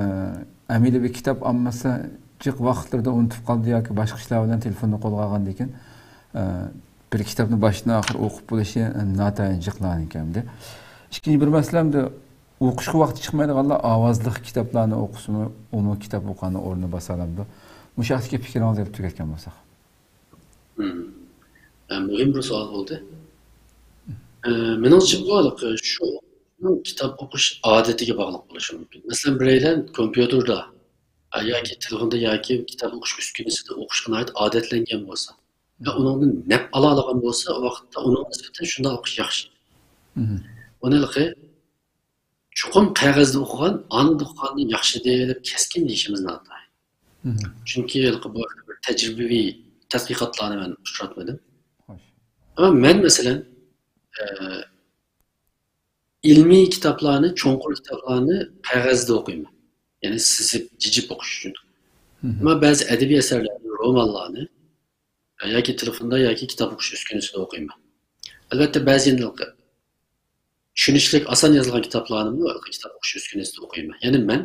ئەمەلىي بىر كىتاب ئالمىسا، جىق ۋاقىتلىرىدا ئۇنتۇپ قالىدۇ ياكى باشقا ئىشلار بىلەن تېلېفوننى قولغا ئالغاندىن كېيىن، ئە، بىر كىتابنى باشتىن ئاخىر ئوقۇپ بولۇشى، ئە، ناتايىن جىقلانىكەن. ئىككىنچى بىر مەسىلەمدە، ئوقۇشقا ۋاقتى چىقمايدىغانلار ئاۋازلىق كىتابلارنى ئوقۇسىمۇ، ئۇمۇ كىتاب ئوقۇغاننىڭ ئورنىنى باسالامدۇ؟ مۇشۇ ھەقتىكى پىكرىڭىزنى ئېلىپ تۈگەتكەن بولساق. مم. ئە، مۇھىم بىر سوئال بولدى. ئە، مېنىڭچە بۇ ھېلىقى شۇ كىتاب ئوقۇش ئادىتىگە باغلىق بولۇشى مۇمكىن. مەسىلەن، بىرەيلەن كومپيۇتېردا، ئە، ياكى تېلېفوندا ياكى كىتاب ئوقۇش ئۈسكۈنىسىدە ئوقۇشقا ناھايىتى ئادەتلەنگەن بولسا، ۋە ئۇنىڭدىن نەپ ئالالايدىغان بولسا، ئۇ ۋاقىتتا ئۇنىڭغا نىسبەتەن شۇنداق ئوقۇش ياخشى. مهم. ئۇنى ھېلىقى چوقۇم قەغەزدە ئوقۇغان، ئانىدا ئوقۇغاندىن ياخشى دەپ كەسكىن دېيىشىمىز ناتايىن. مهم. چۈنكى ھېلىقى بۇ ھەقتە بىر تەجرىبىۋى تەتقىقاتلارنى مەن ئۇچراتمىدىم. خوش. ئەمما مەن، مەسىلەن، ئە، ئىلمىي كىتابلارنى، چوڭقۇر كىتابلارنى قەغەزدە ئوقۇيمەن. يەنى سىزىپ، جىجىپ ئوقۇش ئۈچۈن. مهم. ئەمما بەزى ئەدەبىي ئەسەرلەرنى، رومانلارنى ياكى تېلېفوندا ياكى كىتاب ئوقۇش ئۈسكۈنىسىدە ئوقۇيمەن. ئەلۋەتتە، بەزى يەنە چۈشىنىشلىك، ئاسان يازىلغان كىتابلارنىمۇ كىتاب ئوقۇش ئۈسكۈنىسىدە ئوقۇيمەن. يەنى مەن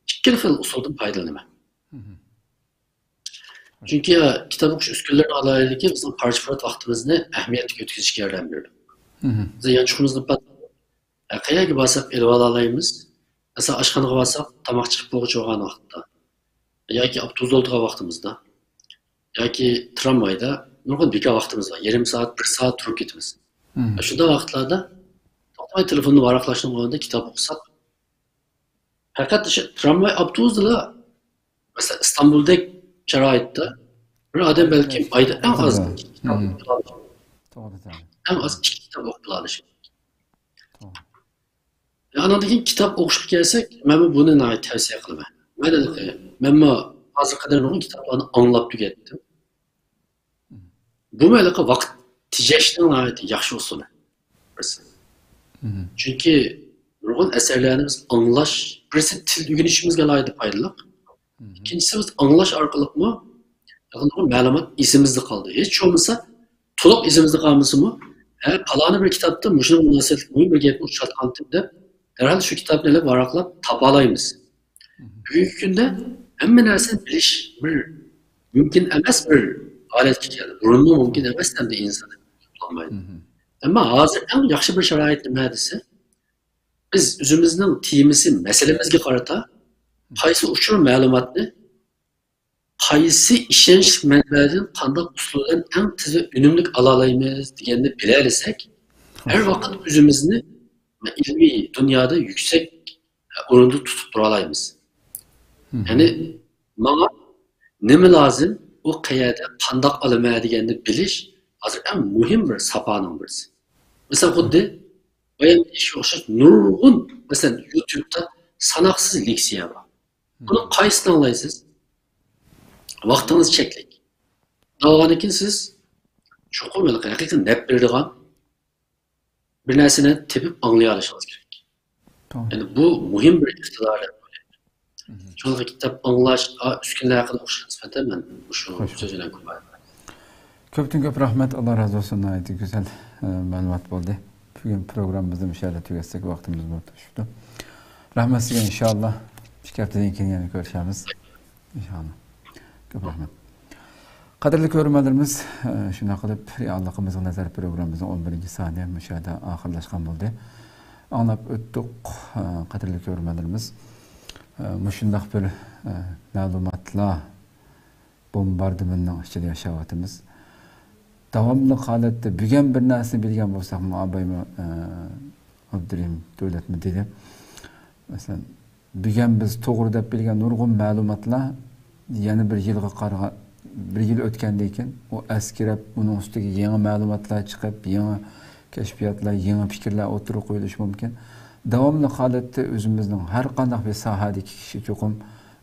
ئىككىلا خىل ئۇسۇلدىن پايدىلىنىمەن. مهم. چۈنكى كىتاب ئوقۇش ئۈسكۈنىلىرىنىڭ ئالاھىدىلىكى بىزنىڭ پارچە-پۇرات ۋاقتىمىزنى ئەھمىيەتلىك ئۆتكۈزۈشكە ياردەم بېرىدۇ. مهم. بىز يانچۇقىمىزنى پات-، قەيەرگە بارساق ئېلىۋالالايمىز. مەسىلەن، ئاشخانىغا بارساق، تاماق چىقىپ بولغۇچە بولغان ۋاقىتتا ياكى ئاپتوبۇستا ئولتۇرغان ۋاقتىمىزدا ياكى ترامۋايدا نۇرغۇن بىكار ۋاقتىمىز بار. يېرىم سائەت، بىر سائەت تۇرۇپ كېتىمىز. مم. شۇنداق ۋاقىتلاردا توختىماي تېلېفوننى ۋاراقلاشنىڭ ئورنىدا كىتاب ئوقۇساق، پەقەت شۇ ترامۋاي، ئاپتوبۇسلا، مەسىلەن، ئىستانبۇلدەك شارائىتتا بىر ئادەم بەلكىم ئايدا ئەڭ ئاز مم. كىتاب ئوقۇپ بولالىشى، توغرا، توغرا. ئەڭ ئاز ئىككى كىتاب ئوقۇپ بولالىشى. توغرا. ئانىڭدىن كېيىن كىتاب ئوقۇشقا كەلسەك، مەنمۇ بۇنى ناھايىتى تەۋسىيە قىلىمەن. مەن، مەنمۇ ھازىرغا قەدەر نۇرغۇن كىتابلارنى ئاڭلاپ تۈگەتتىم. بۇمۇ ھېلىقى ۋاقىت تېجەشنىڭ ناھايىتى ياخشى ئۇسۇلى. بىرسى. مم. چۈنكى نۇرغۇن ئەسەرلەرنى بىز ئاڭلاش، بىرسى تىل ئۆگىنىشىمىزگە ئالاھىدە پايدىلىق. مم. ئىككىنچىسى، بىز ئاڭلاش ئارقىلىقمۇ نۇرغۇن مەلۇمات ئېسىمىزدە قالىدۇ. ھېچ بولمىسا، تولۇق ئېسىمىزدە قالمىسىمۇ، ھە، پالانى بىر كىتابتا مۇشۇنىڭغا مۇناسىۋەتلىك مۇھىم بىر گەپنى ئۇچراتقانتىم دەپ، دەرھال شۇ كىتابنى ئېلىپ ۋاراقلاپ تاپالايمىز. بۈگۈنكى كۈندە ھەممە نەرسىنى بىلىش بىر مۇمكىن ئەمەس بىر ھالەتكە كەلدى. بۇرۇنمۇ مۇمكىن ئەمەس ئەمدى ئىنسان. ئەمما ھازىر ئەڭ ياخشى بىر شارائىت نېمە دېسە، بىز ئۆزىمىزنىڭ تېمىسى، مەسىلىمىزگە قارىتا قايسى ئۇچۇر مەلۇماتنى قايسى ئىشەنچلىك مەنبەدىن قانداق ئۇسۇل بىلەن ئەڭ تېز ۋە ئۈنۈملۈك ئالالايمىز دېگەننى بىلەلىسەك، ھەر ۋاقىت ئۆزىمىزنى ئىلمىي دۇنيادا يۈكسەك ئورۇندا تۇتۇپ تۇرالايمىز. يەنى ماڭا نېمە لازىم، ئۇ قەيەردە، قانداق ئالىمەن دېگەننى بىلىش ھازىر ئەڭ مۇھىم بىر ساپانىڭ بىرسى. مىسال، خۇددى بايان ئېيتىشقا ئوخشاش نۇرغۇن، مەسىلەن، يۇتۇبتا ساناقسىز لېكسىيە بار. بۇنىڭ قايسىنى ئاڭلايسىز؟ ۋاقتىڭىز چەكلىك. ئاڭلىغاندىن كېيىن سىز چوقۇم ھېلىقى ھەقىقىي نەپ بېرىدىغان بىر نەرسىنى تېپىپ ئاڭلىيالىشىڭىز كېرەك. توغرا. يەنى بۇ مۇھىم بىر ئىقتىدار دەپ ئويلايمەن. شۇڭا كىتاب ئاڭلاش، ئا، ئۈسكۈنىلەر ھەققىدە ئوخشاش نىسبەتەن مەن مۇشۇ سۆز بىلەن كۇپايە قىلىمەن. كۆپتىن كۆپ رەھمەت، ئاللا رازى بولسۇن، ناھايىتى گۈزەل، ئە، مەلۇمات بولدى. بۈگۈن پروگراممىمىزنى مۇشۇ يەردە تۈگەتسەك، ۋاقتىمىزمۇ توشۇپتۇ. رەھمەت سىزگە، ئىنشاللا ئىككى ھەپتىدىن كېيىن يەنە كۆرۈشەرمىز. ئىنشاللا. كۆپ رەھمەت. قەدىرلىك كۆرۈرمەنلىرىمىز، ئە، شۇنداق قىلىپ رېئاللىقىمىزغا نەزەر پروگراممىمىزنىڭ ئون بىرىنچى سانى مۇشۇ يەردە ئاخىرلاشقان بولدى. ئاڭلاپ ئۆتتۇق، ئە، قەدىرلىك كۆرۈرمەنلىرىمىز. ئە، مۇشۇنداق بىر، ئە، مەلۇماتلار بومباردىمېنىنىڭ ئىچىدە ياشاۋاتىمىز. داۋاملىق ھالەتتە بۈگۈن بىر نەرسىنى بىلگەن بولساقمۇ، ئابايمۇ، ئە، ئابدۇرېھىم دۆلەتمۇ دېدى. مەسىلەن، بۈگۈن بىز توغرا دەپ بىلگەن نۇرغۇن مەلۇماتلار يەنە بىر يىلغا قارىغان، بىر يىل ئۆتكەندىن كېيىن ئۇ ئەسكىرەپ، ئۇنىڭ ئۈستىگە يېڭى مەلۇماتلار چىقىپ، يېڭى كەشپىياتلار، يېڭى پىكىرلەر ئوتتۇرىغا قويۇلۇشى مۇمكىن. داۋاملىق ھالەتتە ئۆزىمىزنىڭ ھەر قانداق بىر ساھەدىكى كىشى چوقۇم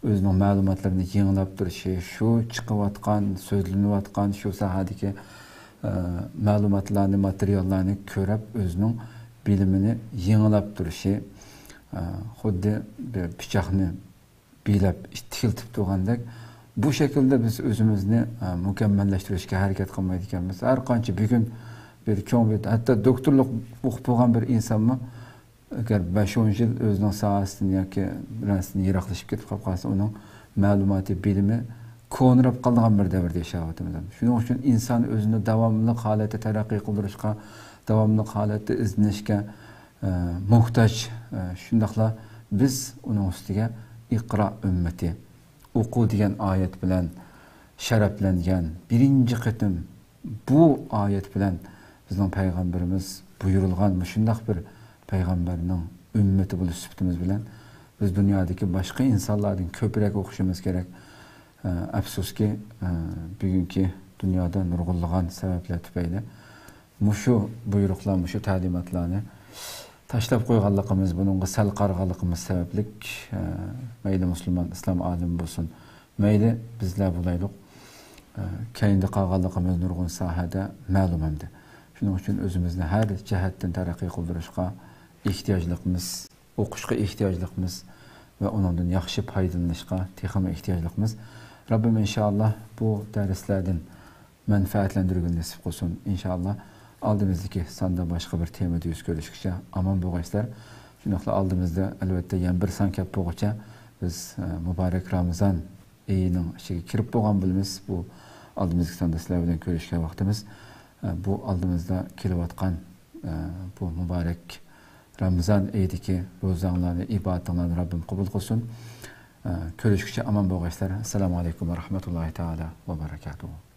ئۆزىنىڭ مەلۇماتلىرىنى يېڭىلاپ تۇرۇشى، شۇ چىقىۋاتقان، سۆزلىنىۋاتقان شۇ ساھەدىكى، ئە، مەلۇماتلارنى، ماتېرىياللارنى كۆرۈپ، ئۆزىنىڭ بىلىمىنى يېڭىلاپ تۇرۇشى، ئە، خۇددى بىر پىچاقنى بىلەپ تىكىلتىپ تۇرغاندەك، بۇ شەكىلدە بىز ئۆزىمىزنى، ئە، مۇكەممەللەشتۈرۈشكە ھەرىكەت قىلمايدىكەنمىز. ھەر قانچە بۈگۈن بىر چوڭ بىر، ھەتتا دوكتورلۇق ئوقۇپ بولغان بىر ئىنسانمۇ، ئەگەر بەش-ئون يىل ئۆزىنىڭ ساھەسىدىن ياكى بىر نەرسىدىن يىراقلىشىپ كېتىپ قالىپ قالسا، ئۇنىڭ مەلۇماتى، بىلىمى كونىراپ قالىدىغان بىر دەۋردە ياشاۋاتىمىز. شۇنىڭ ئۈچۈن ئىنسان ئۆزىنى داۋاملىق ھالەتتە تەرەققىي قىلدۇرۇشقا، داۋاملىق ھالەتتە ئىزدىنىشكە، ئە، موھتاج. ئە، شۇنداقلا بىز ئۇنىڭ ئۈستىگە ئىقرا ئۈممىتى، ئوقۇ دېگەن ئايەت بىلەن شەرەپلەنگەن بىرىنچى قېتىم بۇ ئايەت بىلەن بىزنىڭ پەيغەمبىرىمىز بۇيرۇلغان مۇشۇنداق بىر پەيغەمبەرنىڭ ئۈممىتى بولۇش سۈپىتىمىز بىلەن بىز دۇنيادىكى باشقا ئىنسانلاردىن كۆپرەك ئوقۇشىمىز كېرەك. ئە، ئەپسۇسكى، ئە، بۈگۈنكى دۇنيادا نۇرغۇنلىغان سەۋەبلەر تۈپەيلى مۇشۇ بۇيرۇقلار، مۇشۇ تەلىماتلارنى تاشلاپ قويغانلىقىمىز، بۇنىڭغا سەل قارىغانلىقىمىز سەۋەبلىك، ئە، مەيلى مۇسۇلمان، ئىسلام ئالىمى بولسۇن، مەيلى بىزلەر بولايلۇق، ئە، كەينىدە قالغانلىقىمىز نۇرغۇن ساھەدە مەلۇم ئەمدى. شۇنىڭ ئۈچۈن ئۆزىمىزنى ھەر جەھەتتىن تەرەققىي قىلدۇرۇشقا ئېھتىياجلىقمىز، ئوقۇشقا ئېھتىياجلىقمىز ۋە ئۇنىڭدىن ياخشى پايدىلىنىشقا تېخىمۇ ئېھتىياجلىقمىز. رەببىم ئىنشائاللا بۇ دەرسلەردىن مەنپەئەتلەندۈرگىلى نېسىپ قىلسۇن. ئىنشائاللا ئالدىمىزدىكى ساندا باشقا بىر تېمىدا يۈز كۆرۈشكىچە ئامان بولغايسىلەر. شۇنداقلا ئالدىمىزدا ئەلۋەتتە يەنە بىر سان كەپ بولغۇچە بىز، ئە، مۇبارەك رامىزان ئېيىنىڭ ئىچىگە كىرىپ بولغان بولىمىز. بۇ ئالدىمىزدىكى ساندا سىلەر بىلەن كۆرۈشكەن ۋاقتىمىز. ئە، بۇ ئالدىمىزدا كېلىۋاتقان، ئە، بۇ مۇبارەك رامىزان ئېيىدىكى روزاڭلارنى، ئىبادىتىڭلارنى رەببىم قوبۇل قىلسۇن. ئە، كۆرۈشكۈچە ئامان بولغايسىلەر. ئەسسالامۇ ئەلەيكۇم ۋە رەھمەتۇللاھى تائالا ۋە بەرەكاتۇھۇ.